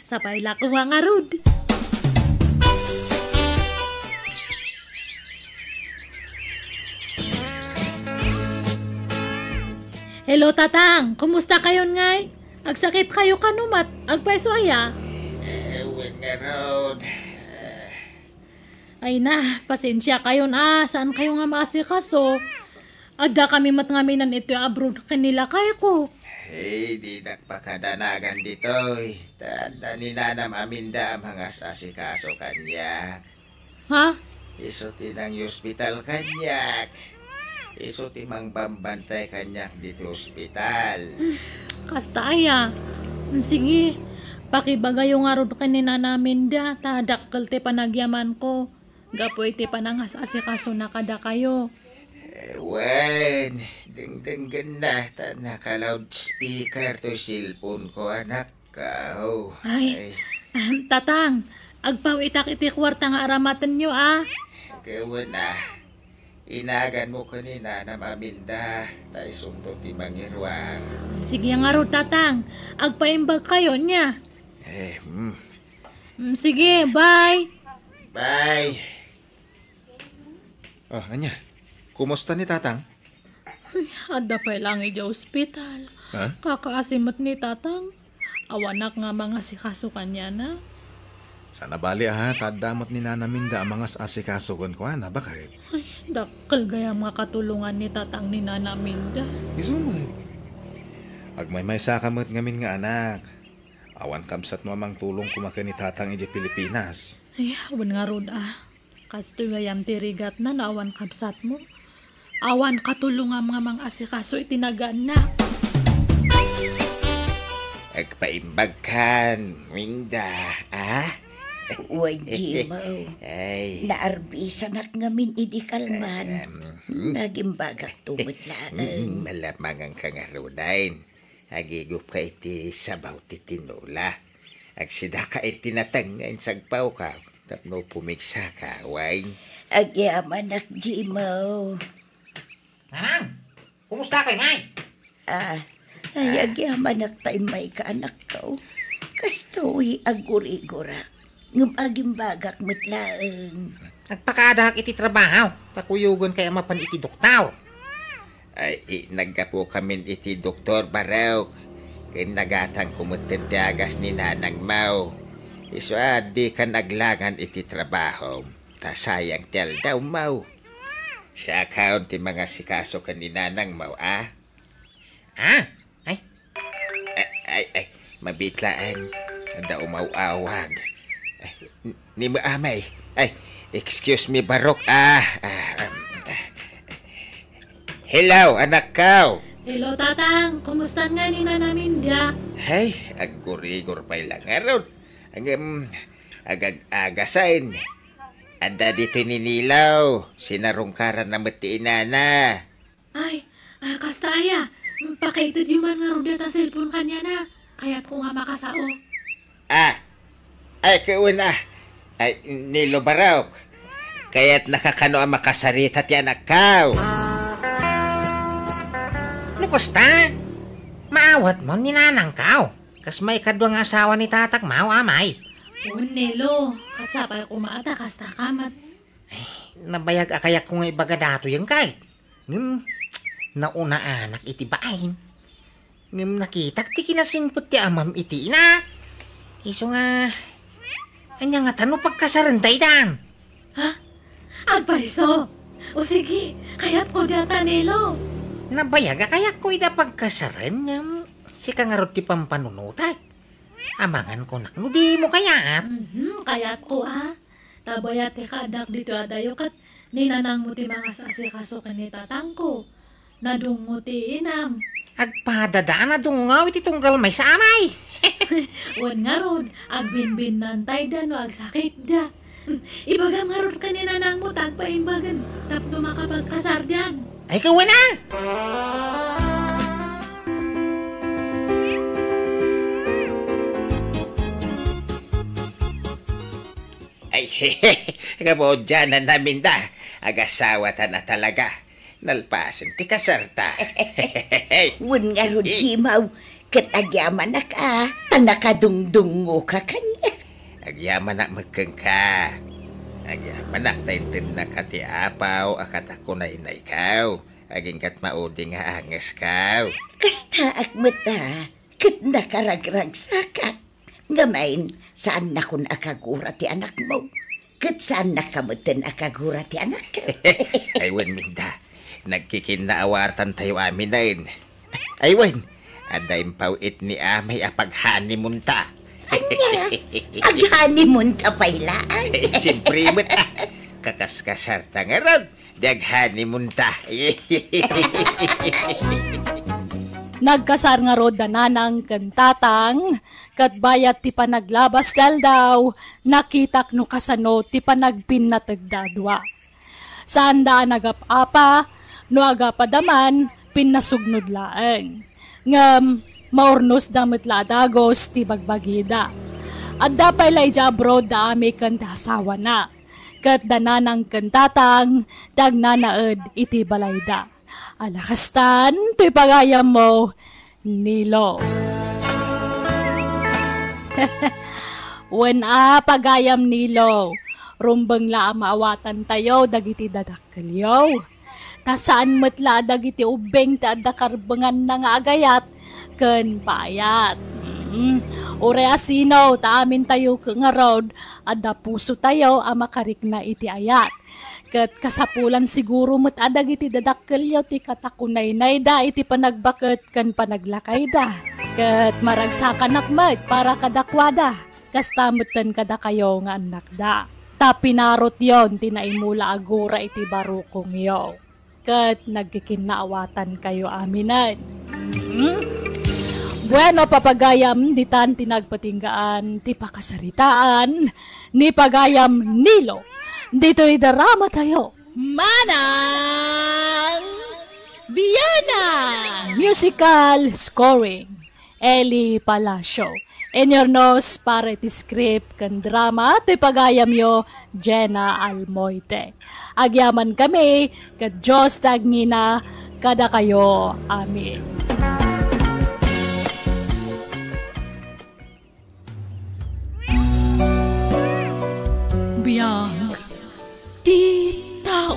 Sapay la koma ngarud. Hello, Tatang. Kumusta kayon ngay? Agsakit kayo kano met? Agpayso aya? Eh, wen ngarud. Ay na, pasensia kayon a, saan kayo nga maasikaso? Adda kami met ngamin iti abroad ken ni lakayko. Ay, dinak pakadanagan ditoy. Ta adda ni Nanam Aminda a mangas-asikaso kaniak. Ha? Isu ti nangiospital kaniak. Isu ti mangbambantay kaniak ditoy ospital. Kasta aya. Sige, pakibagayo ngarud ken ni Nana Aminda, ta dakkel ti panagyamanko gapu iti panangas-asikasona kadakayo. Eh, wen, dengdenggenna ta naka-loudspeaker toy cellphone ko, anak. Kao. Ay, ay. Ahem, Tatang, agpawitak iti kuarta nga aramatenyo, a. Ket wen a, inaganmo ken ni Nanam Aminda, ta isunto ti mangiruar. Sige ngarud, Tatang, agpaimbagkayo nia. Eh, hmm. Mm, sige, bye. Bye. Ah, ania? Kumusta ni Tatang? Ay, adda pay laeng idiay ospital. Ha? Kakaasi met ni Tatang. Awanak nga mangasikaso kaniana. Saan a bali, a, ta adda met ni Nana Minda a mangas-asikaso kenkuana, baket. Ay, dakkel gayam nga katulongan ni Tatang ni Nana Minda. Isu met. Agmaymaysaka met ngamin nga anak. Awan kabsatmo a mangtulong koma ken ni Tatang idiay Pilipinas. Ay, wen ngarud, a. Kastoy gayam ti rigatna no awan kabsatmo. Awan katulongam nga mangasikaso iti nagannak. Agpaimbagkan, Minda, a? Wen, Jimo. Ay. Naarbisanak ngamin idi kalman. Em, hmm? Nagimbagakto met laeng. Hmm, malamangan ka ngaruden. Agigupka iti sabaw ti tinola. Agsidaka iti nateng nga insagpawka tapno pumigsaka, wen? Agyamanak, Jimo. Nanang, kumusta kay, ngay? Ah, ay, agyamanak ta immayka, anakko. Kastoy, aggurigurak. Ngem agimbagak met laeng. Agpakaadak iti trabaho, ta kuyogen kay a mapan iti doktor. Ay, i-, naggapukamin iti doktor, Barok. Ken nagatangko met ti agas ni nanangmo. Isu a dikan aglangan iti trabaho, ta sayang ti aldawmo. Siakon ti mangasikaso ken ni nanangmo, a? Ah? Ay? Ay, ay, ay, mabiit laeng. Adda umaw-awag. Ay, n-, ni Maamay. Ay, excuse me, Barok. Ah, ah, um, ah. Hello, anakko. Hello, Tatang. Kumusta nga ni Nana Minda? Ay, aggurigor pay lang ngarud. Ang, um, agag-agasan. Adda dito ni Nilaw. Sinarungkaran na met ti inana. Ay, ah, kasta aya, pakaitedyo man ngarud dayta cellphone kaniana. Kayatko nga makasao. Ah, ay, kauna. Ay, ni Lo Barok. Kayatnaka kano a makasarita ti anakko. No kasta, maawatmo ni nanangko. Kas maikadua nga asawa ni tatakmo, Amay. Wen, Nelo, ket sapay koma ta kasta ka met. Ay, nabayag a kayatko nga ibaga datoyen kay. Ngem, Naunaanak iti bain. Ngem nakitak ti kinasingpet ti amam iti inak. Isu nga, ania ngata no pagkasarenta idan? Ha? Agpariso! O sige, kayatko diay, Nilo. Nabayag a kayatko ida pagkasaren, ngem sika ngarud ti pampanunotak. Amangan kunak no dimo kayat. Mhm, kayatko a. Ta bayat ti kaaddak ditoy adayo ket ni nanangmo ti mangas-asikaso ken ni tatangko. Nadungngo ti inam. Agpadada a nadungngaw iti tunggal maysa a amay. Wen ngarud, agbinbinnantayda no agsakitda. Ibagam ngarud ken ni nanangmo ta agpaimbagen tapno makapagkasardian. Ay, kawana! Ay, kabudianan amin da. Agasawatan a talaga. Nalpasen ti kasarta. Wen ngarud, Gimaw, ket agyamanak a ta nakadungdungngoka kaniak. Agyamanak met kenka. Agyamanak ta intednaka ti apaw a kadakunaynaykaw. Agingga't mauding nga angeskaw. Kastaak met a, ket nakaragragsakak. Ngamin, saannakon a kagura ti anakmo, ket saannaka metten a kagura ti anakko. Ay, wen, Minda, nagkikinnaawatan tayo aminen. Ay, wen, adda impaw-it ni amay a pag-honeymoon ta. Ania? Ag-honeymoon ta pay laeng? Siyempre met, kakaskasar ta ngarud. Di ag-honeymoon ta. Nagkasar ngarud da nanang ken tatang, ket bayat ti panaglabas ti aldaw, nakitak no kasano ti panagpinnategda a dua. Saanda a nagap-apa, no agapda man, pinnasugnod laeng. Ngem, maurnosda met la a dagus ti bagbagida. Adda pay la idiay abroad da Ami ken ti asawana. Ket da nanang ken tatang ti agnanaed iti balayda. Ala kastan, toy pagayammo, Nilo. Wen a, pagayam Nilo, rumbeng la a maawatantayo dagiti dadakkelyo. Ta saan met la a dagiti ubbing ti adda karbenganna nga agayat ken bayat. Mm. Uray a sino, ta amintayo ngarud, adda pusotayo a makarikna iti ayat. Ket kasapulan siguro met a dagiti dadakkelyo ti katakunaynayda iti panagbaket ken panaglakayda. Ket maragsakanak met para kadakuada. Kasta metten kadakayo nga annakda. Ta pinarotyon ti naimula a gura iti barukongyo. Ket nagkikinnaawatan kayo aminen. Hmm? Bueno, papagayam, ditan ti nagpatinggaan ti pakasaritaan ni pagayam Nilo. Ditoy drama tayo. Manang Biana! Musical scoring. Eli Palacio. Inurnos para iti script ken drama ti pagayamyo, Jenna Almoite. Agyamankami ket Dios ti agngina kadakayo. Amen. Biag ti tao.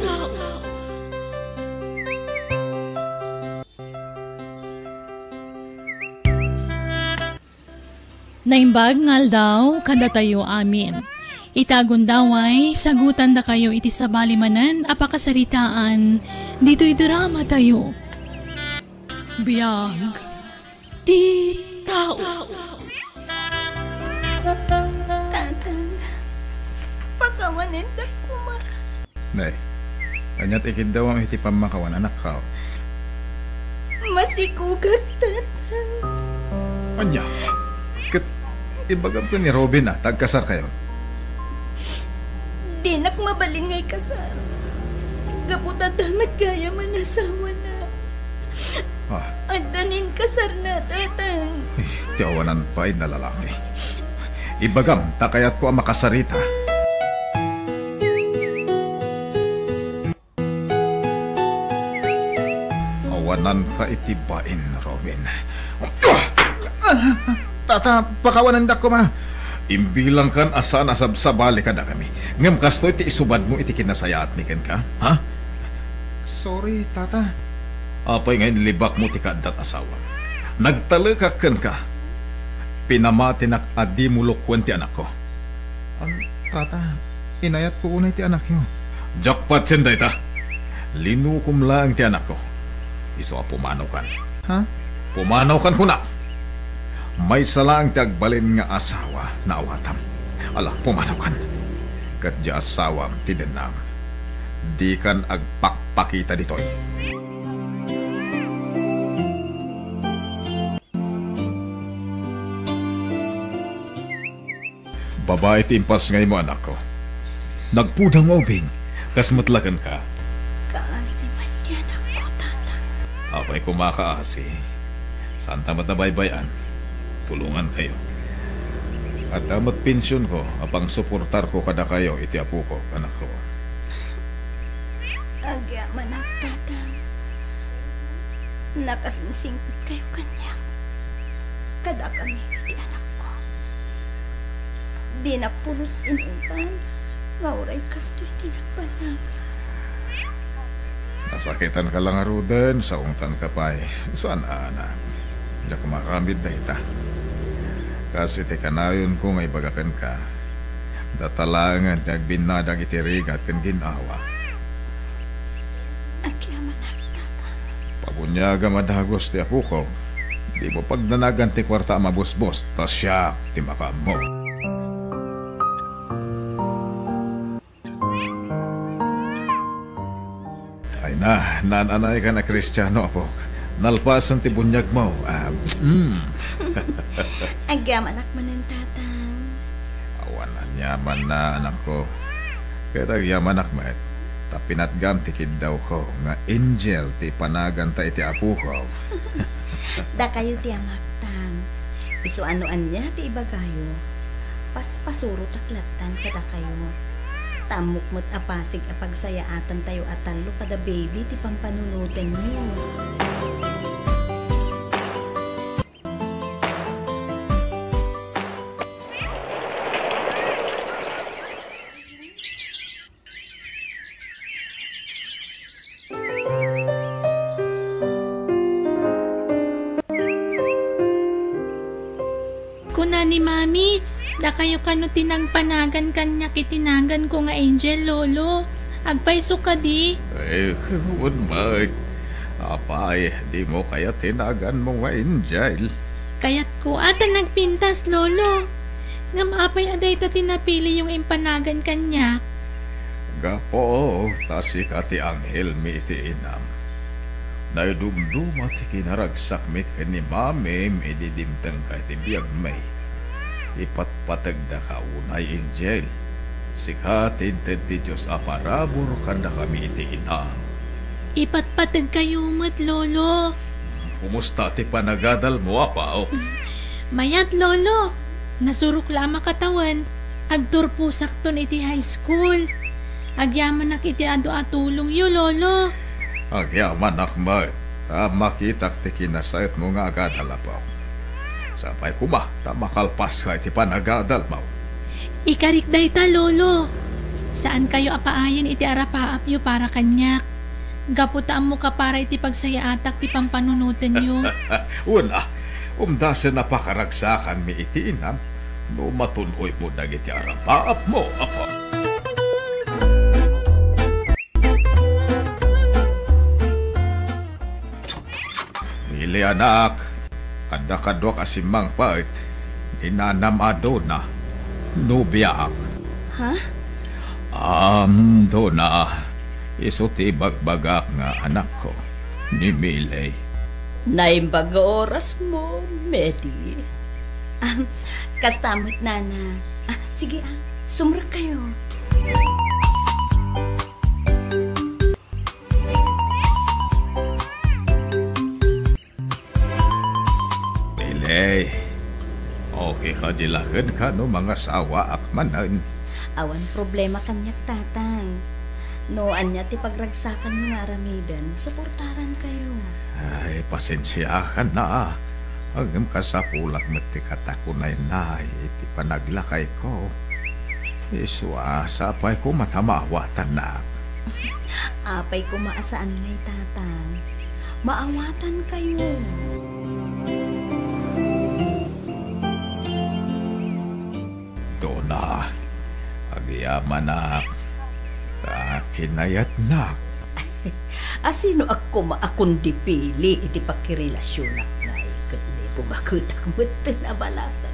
Naimbag nga aldaw kadatayo amin. Ita a gundaway, sagutandakayo iti sabali manen a pakasaritaan ditoy drama tayo. Biag ti tao. Tatang, pakawanendak koma. Nay, ania ti ikiddawam iti pammakawan, anakko? Masikugat, Tatang. Ania? Ket ibagam ken ni Robin a ta agkasarkayo. Dinak mabalin nga ikasar. Gapu ta adda met gayam a nasawana. Ah. Adda ni inkasarna, Tatang. Eh, ti awanan pay a lalaki. Ibagam ta kayatko a makasarita. Awananka iti bain, Robin. Tata, pakawanendak koma. Imbilangkan a saan a sabsabali kadakami. Ngem kastoy ti isubadmo iti kinasayaatmi kenka, ha? Sorry, Tata. Apay nga inlibakmo ti kaaddat asawam? Nagtalekak kenka. Pinamatinak a dimo lokuen ti anakko. Am, tata, inayatko unay ti anakyo. Diak patien dayta. Linukom laeng ti anakko. Isu a pumanawkan. Ha? Pumanawkan, kunak. Maysa laeng ti agbalin nga asawa nga awatam. Ala, pumanawkan. Ket diay asawam ti dennam. Dikan agpakpakita ditoy. Babai ti impasngaymo, anakko. Nagpudam nga ubing, kas met la kenka. Kaasi met ti anakko, Tatang. Apay koma kaasi? Saanta met a baybay-an. Tulongankayo. Adda met pensionko a pangsuportarko kadakayo iti apoko, anakko. Agyamanak, Tatang. Nakasingsingpetkayo kaniak. Kadakami iti anakko. Dinak pulos inutan nga uray kastoy ti nagpanagan. Nasakitanka la ngaruden, saongtanka pay. Saan a, anak? Diak maaramid dayta. Kas iti kanayonko nga ibaga kenka, data laengen ti agbinnadang iti rigat ken gin-awa. Agyamanak, Tatang. Pabuniagam a dagus ti apokok. Dimo pagdanagan ti kuarta a mabusbos, ta siak ti makaammo. Ay na, naan-anaykan a Kristiano, apok. Nalpasen ti buniagmo. Ah, mm. Agyamanak manen, Tatang. Awan aniamanna, anakko. Ket agyamanak met, ta pinatgam ti kiddawko nga angel ti ipanaganta iti apoko. Dakayo ti amak, Tang. Isu a no ania ti ibagayo, paspasurotak lattan kadakayo. Ta ammok met a pasig a pagsayaatantayo a tallo kada baby ti pampanunotenyo. Kuna ni Mami, dakayo kano ti nangpanagan kaniak iti naganko nga angel, Lolo. Agpayso kadi? Eh, wen met. Apay, dimo kayat ti naganmo nga angel? Kayatko a ta nagpintas, Lolo. Ngem apay a dayta ti napiliyo nga impanagan kaniak? Gapu ta sika ti anghelmi iti inam. Naidumduma ti kinaragsakmi ken ni Mamim idi dimtengka iti biagmi. Ipatpategdaka unay, angel. Sika ti inted ti Dios a parabur kadakami iti inam. Ipatpategkayo met, Lolo. Kumusta ti panagadalmo, Apo? Mayat, Lolo. Nasurok la a makatawen. Agturposakton iti high school. Agyamanak iti adu a tulongyo, Lolo. Agyamanak met, ta makitak ti kinasaetmo nga agadal, Apo. Sapay koma ta makalpaska iti panagadalmo. Ikarik dayta, Lolo. Saankayo a paayen iti arapaapyo para kaniak. Gapu ta ammoka para iti pagsayaatak ti pampanunotenyo. Wen a, umdasen a pakaragsakanmi iti inam no matun-oymo dagiti arapaapmo, Apo. Mili, anak, adda kaduak a simmangpet, ni nanam a Dona, nobiaak. Ha? Am, Dona, isu ti ibagbagak nga anakko, ni Mili. Naimbag nga orasmo, Medi. Ah, kasta met, Nana. Ah, sige, ah, sumrekkayo. Mili, okay kadi la kenka no mangasawaak manen? Awan problema kaniak, Tatang. No ania ti pagragsakanyo nga aramiden, suportarankayo. Ay, pasensiakan na. Ngem kasapulak met ti katakunaynay iti panaglakayko. Isu a, sapay koma ta maawatannak. Apay koma a saan ngay, Tatang. Maawatankayo. Dona, agyamanak, ta kinayatnak. Asinoak koma a kundi Pili iti pakirelasionak ngay ket ni bumaketak metten a balasan.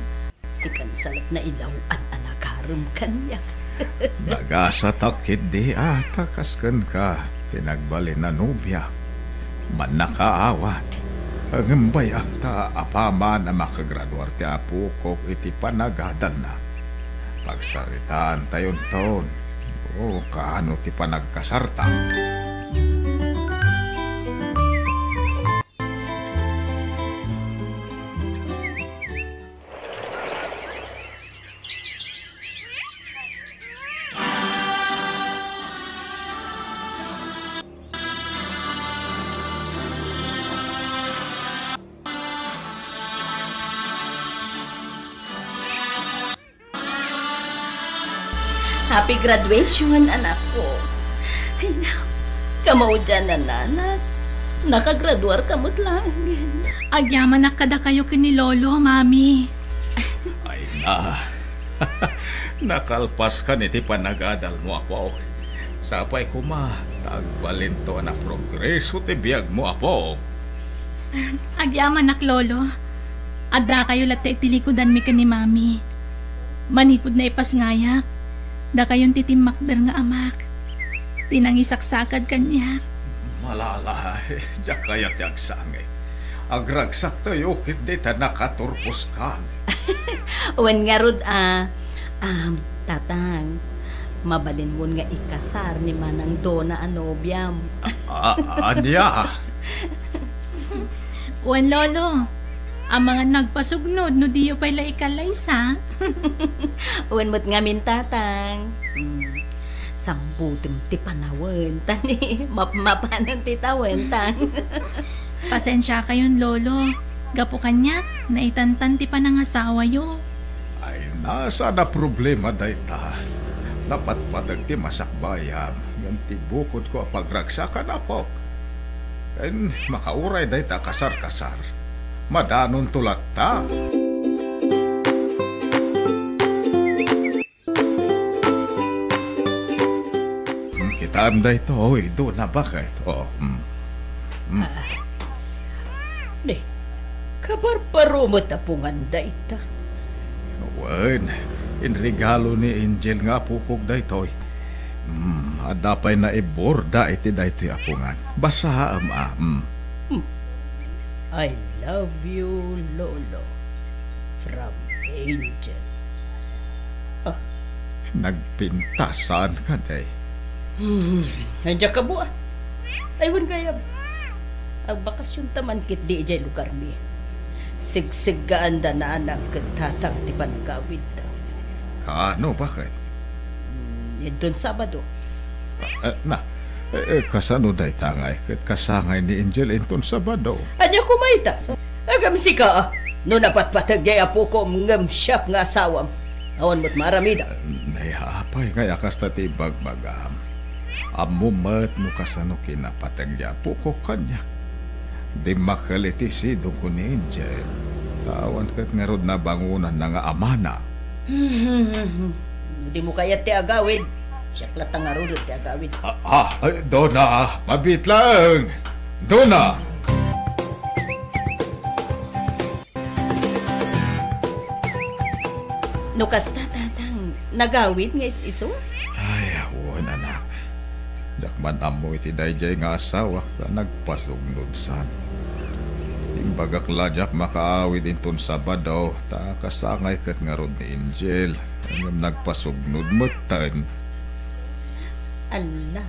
Sikan sa laeng nailaw-an a nagarem kaniak. Nagasatak ketdi a ta kas kenka ti nagbalin a nobiak. Mannakaawat. Ngem bay-am ta apaman a makagraduar ti apokok iti panagadalna. Pagsaritaantayonton no kaano ti panagkasarta. Happy graduation, anakko. Ay, na, kamaudian, anak. Nakagraduar ka met laengen. Agyamanak kadakayo ken ni Lolo, Mami. Ay na, nakalpaskan iti panagadalmo, apok. Sapay koma, ta agbalinto a naprogreso ti biagmo, apok. Agyamanak, Lolo. Addakayo latta iti likudanmi ken ni Mami. Manipud naipasngayak, dakayon ti timmakder nga amak, ti nangisaksakad kaniak. Malala, diak kayat ti agsangit. Agragsaktayo ketdi ta nakaturposkan. Wen ngarud a, um, Tatang, mabalinmon nga ikasar ni Manang Dona a nobiam. A-, a-, ania? Wen, Lolo, amangan no agpasugnod no diyo pay la ikallaysa. Wen met ngamin, Tatang. Hmm. Sambutem ti panawen, ta ni mapmapanen ti tawen, Tang. Pasensiakayon, Lolo. Gapu kaniak, naitantan ti panangasawayo. Ay, saan a problema dayta. Napatpateg ti masakbayam, ngem ti bukodko a pagragsakan, apok. Ken makauray dayta a kasar-kasar. Madanonto latta. Hmm, kitaem daytoy, Dona, baket? Oh, hmm. Hmm. Ah. Ni, kabarbaro met a pungan dayta. Wen, inregalo ni Angel nga apokok daytoy. Hmm, adda pay naiborda iti daytoy a pungan. Basaem a, hmm. Hmm. I love you, Lolo. From Angel. Ah. Nagpintas saan kadi? Hmm, diak kabuat. Ay, wen gayam. Agbakasionta man ketdi idiay lugarmi. Sigseggaanda naanak ken tatang ti panagawidda. Kaano, baket? Hmm, inton Sabado. Eh, na, eh, eh, kasano dayta ngay ket kasangay ni Angel inton Sabado? Ania koma ita? Agam sika, ah. No napatpateg diay apokom ngem siak nga asawam, awan met maaramidam. Nay, apay ngay a kasta ti ibagbagam? Ammom met no kasano kinapateg diay apokok kaniak. Dimmakkel iti sidongko ni Angel, ta awan ket ngarud nabangonanna nga amana. No dimo kayat ti agawid, siak latta ngaruden ti agawid. Ah, ah, ay, Dona, mabiit laeng. Dona! No kasta, Tatang, nagawid nga is-isu? Ay, wen, anak. Diak man ammo iti daydiay nga asawak ta nagpasugnod san. Imbagak la diak makaawid inton Sabado ta kasangay ket ngarud ni Angel, ngem nagpasugnod metten. Alla,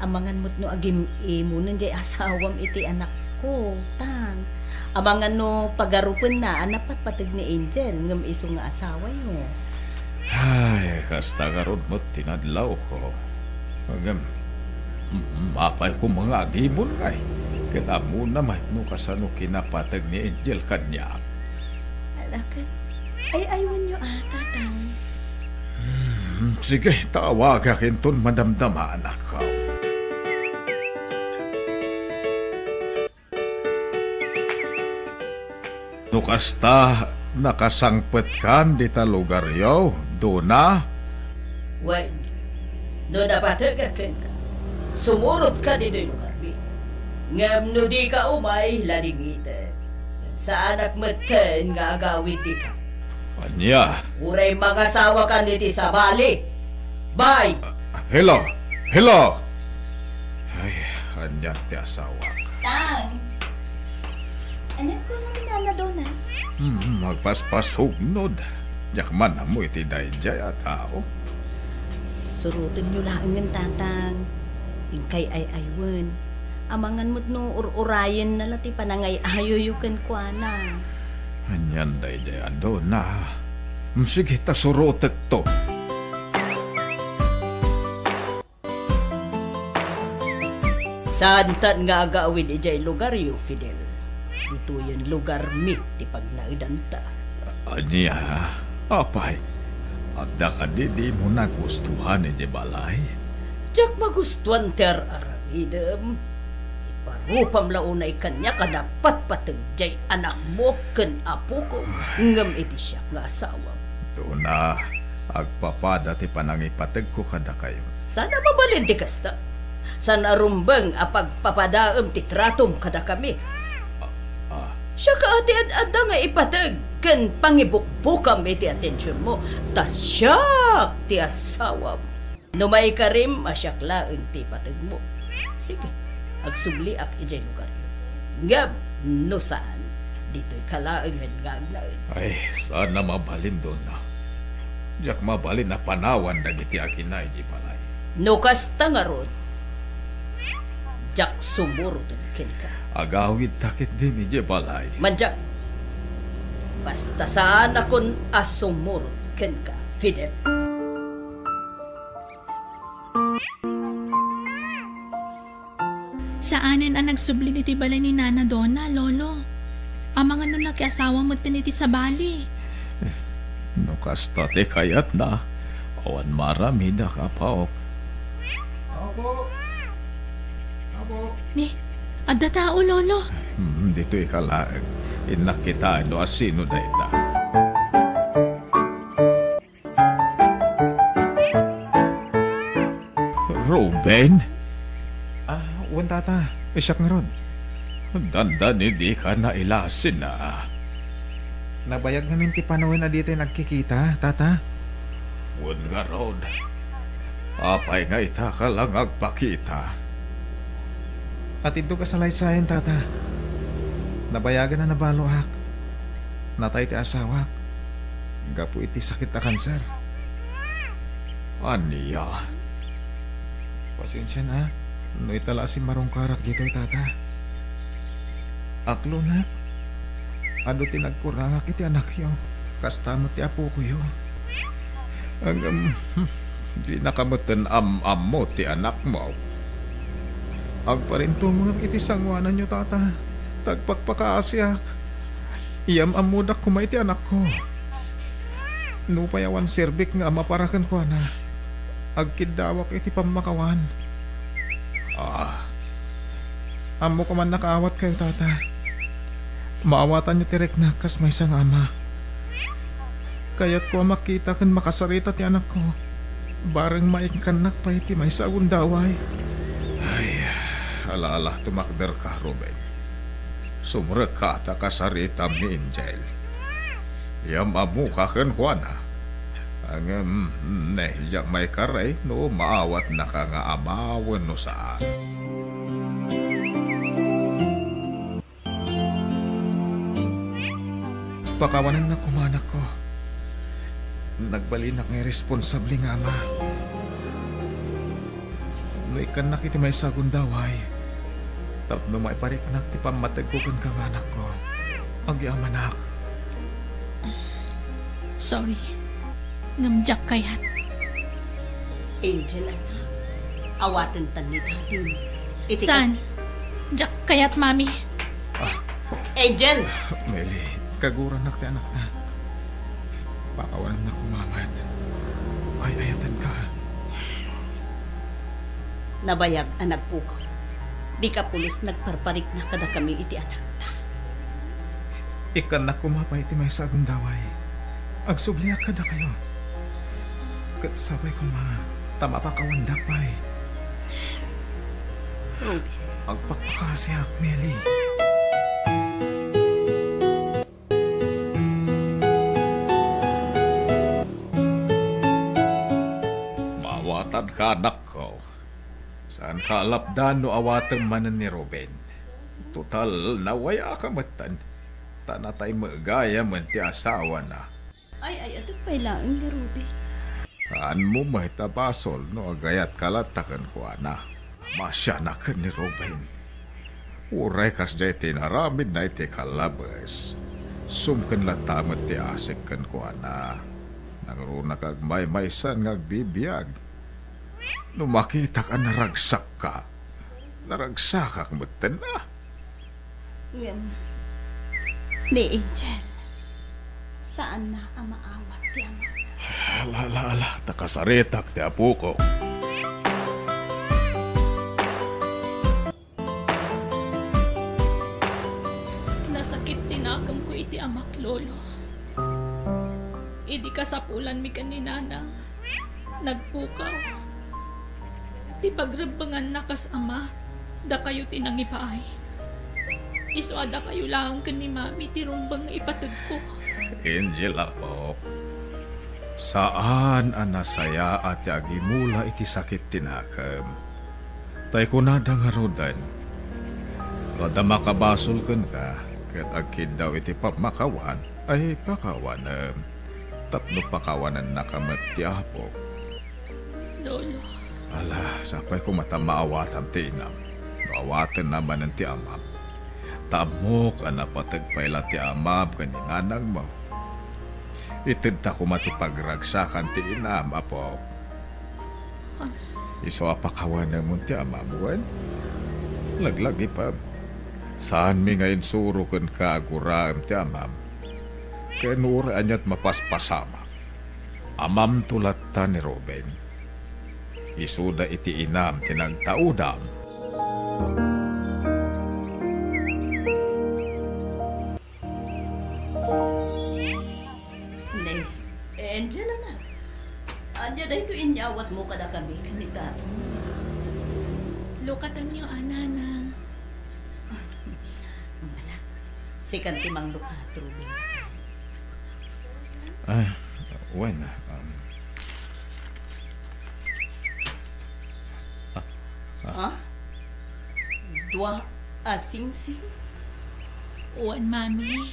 amangan met no agim-imonen diay asawam iti anakko, Tang. Amangan no pagarupenna a napatpateg ni Angel ngem isu nga asawayo. Ay, kasta ngarud met ti nadlawko. Ngem, m-, mapay koma nga agimon ngay, ket ammona met no kasano kinapateg ni Angel kaniak. Ala, ket ay-aywanyo a, Tatang. Hmm, sige, tawagak inton madamdama, anakko. No kasta, nakasangpetkan dita lugaryo, Dona? Wen, no napategak kenka, sumurotka ditoy lugarmi. Ngem no dika umay, ladingitek. Saanak metten nga agawid dita. Ania? Uray mangasawakan iti sabali. Bye! Hello! Hello! Ay, anian ti asawak? Tang! Anian kunam ni Nana Dona? Hmm, agpaspasugnod. Diak man ammo iti daydiay a tao. Surotenyo laengen, Tatang. Inkay ay-aywen. Amangan met no ur-urayenna la ti panangay-ayoyo kenkuana. Anian daydiay a Dona? Hmm, sige ta surotekto. Saantan nga agawid idiay lugaryo, Fidel. Ditoyen lugarmi ti pagnaedanta. Ania, apay, adda kadi dimo nagustuhan idiay balay? Diak magustuhan ti ar-aramidem. Iparupam la unay kaniak a napatpateg diay anakmo ken apoko, ngem iti siak nga asawam. Dona, agpapada ti panangipategko kadakayo. Saan a mabalin ti kasta? Saan a rumbeng a pagpapadaem ti tratom kadakami? Ah, ah. Siak a ti ad-adda nga ipateg ken pangibukbukam iti atensionmo, ta siak ti asawam. No maikarim a siak laeng ti ipategmo, sige, agsubliak idiay lugaryo. Ngem no saan, ditoyka laengen nga agnaed. Ay, saan a mabalin, Dona. Diak mabalin a panawan dagiti agina idiay balay. No kasta ngarud, diak sumuroten kenka. Agawidta ketdin idiay balay. Mandiay, basta saanakon a sumurot kenka, Fidel. Saanen a nagsubli ditoy balay ni Nana Dona, Lolo. Amangan no nakiasawa metten iti sabali. No kasta ti kayatna, awan maaramidak, apo. Apo! Apo! Ni, adda tao, Lolo. Hmm, ditoyka laeng. Innak kitaen no asino dayta. Ruben? Ah, wen, Tata. Siak ngarud. Dandani dika nailasin a. Nabayag ngamin ti panawen a ditay nagkikita, Tata. Wen ngarud. Apay nga itaka la nga agpakita? Atiddog a salaysayan, Tata. Nabayagan a nabaloak. Natay ti asawak gapu iti sakit a kanser. Ania? Pasensian a, no ita la a simmarungkarak ditoy, Tata. Aklonak, adu ti nagkurangak iti anakyo, kasta met ti apokoyo. Ngem, dinaka metten am-ammo ti anakmo. Agparintumengek iti sangoananyo, Tata, ta agpakpakaasiak. Iyam-ammodak koma iti anakko. Nupay awan serbik nga ama para kenkuana, agkiddawak iti pammakawan. Ah. Ammok a mannakaawatkayo, Tata. Maawatanyo ti riknak kas maysa nga ama. Kayatko a makita ken makasarita ti anakko, bareng maikkannak pay ti maysa a gundaway. Ay, ala-ala, tumakderka, Ruben. Sumrekka ta kasaritam ni Angel. Iyam-ammoka kenkuana. Ngem, ne, diak maikaray no maawatnaka nga ama wenno saan. Pakawanennak koma, anakko. Nagbalinak nga iresponsable nga ama. No ikkannak iti maysa a gundaway, tapno maipariknak ti pammategko kenka nga anakko, agyamanak. Sorry. Ngem diak kayat. Angel, anak, awatentan ni Daddy. Iti kas- Saan? Diak kayat, Mami. Ah. Angel! Meli, kaguranak ti anakta. Pakawanennak koma met. Ay-ayatenka. Nabayag a nagpukaw. Dika pulos nagparparikna kadakami iti anakta. Ikkannak koma pay ti maysa a gundaway. Agsubliak kadakayo. Ket sapay koma ta mapakawandak pay. Ruby. Agpakpakasiak, Meli. Maawatanka, anakko. Saanka a lapdan no awatem manen ni Ruben. Total, nawayaaka metten. Ta natay met gayamen ti asawana. Ay, ay, adu pay laeng ni Ruben. Saanmo met a basol no agayatka latta kenkuana. Masianak ken ni Ruben. Uray kasdiay ti inaramidna iti kallabes, sumken latta met ti asek kenkuana. Nangruna kag maymaysan nga agbibiag. No makitak a naragsakka, naragsakak metten a. Ngem, ni Angel, saanna a maawat ti amana. Ala, ala, ala, ta kasaritak ti apoko. Nasakit ti nakemko iti amak, Lolo. Idi kasapulanmi ken ni Nanang, nagpukaw. Ti pagrebbenganna kas ama, dakayo ti nangipaay. Isu a dakayo laeng ken ni Mami ti rumbeng nga ipategko. Angel, apo, saan a nasayaat ti agimula iti sakit ti nakem. Tay kunada ngaruden, no adda makabasol kenka ket agkiddaw iti pammakawan, ay pakawanem, tapno pakawanennaka met ti Apo. Lolo. Ala, sapay koma ta maawatam ti inam, no awatenna manen ti amam. Ta ammok a napateg pay la ti amam ken ni nanangmo. Itedta koma ti pagragsakan ti inam, apo. Isu a pakawanemon ti amam, wen? Laglagipem. Saanmi nga insuro kenka a guraem ti amam. Ken uray ania't mapaspasamak, amamto latta ni Ruben. Isuda iti inam ti nagtaudam. Ne, Angel, anak. Ania daytoy inyawatmo kadakami ken ni tatang? Lukatenyo a, Nanang. Ala, sikan ti manglukat, Ruben. Ah, wen, um, ah, ah. Ha? Dua a singsing? Wen, Mami.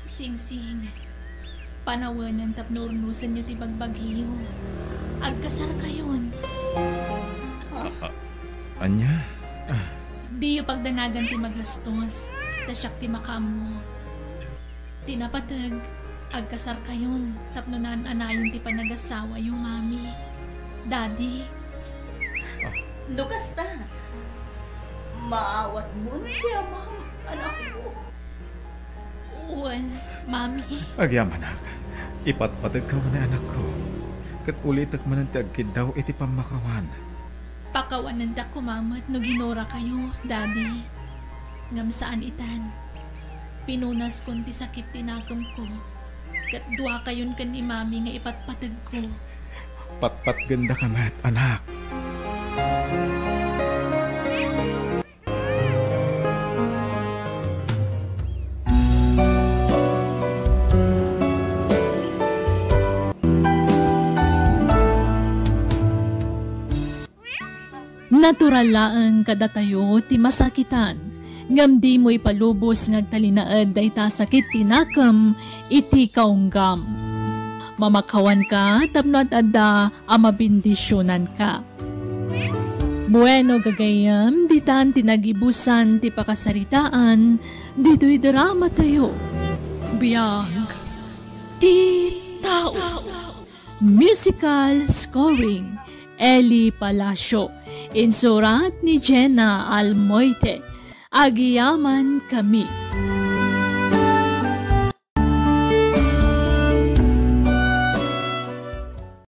Singsing. Panawenen tapno urnosenyo ti bagbagiyo. Agkasarkayon. Ha? Ah, ah, ania? Ah. Diyo pagdanagan ti magastos, ta siak ti makaammo. Ti napateg, agkasarkayon tapno naan-anayon ti panagasawayo, Mami. Daddy. Ah. No kasta, maawatmon ti amam, anakko. Wen, Mami. Agyamanak, ipatpategka manen, anakko, ket ulitek manen ti agkiddaw iti pammakawan. Pakawanendak koma met no ginurakayo, Daddy. Ngem saan itan. Pinunaskon ti sakit ti nakemko, ket duakayon ken ni Mami nga ipatpategko. Patpatgendaka met, anak. Natural laeng kadatayo ti masakitan, ngem dimo ipalubos nga agtalinaed dayta sakit ti nakem iti kaunggam. Mamakawanka tapno ad-adda a mabendisionanka. Bueno, gagayyem, ditan ti nagibusan ti pakasaritaan ditoy dramatayo. Biag ti tao. Musical scoring, Eli Palacio. Insurat ni Jenna Almoite. Agyamankami.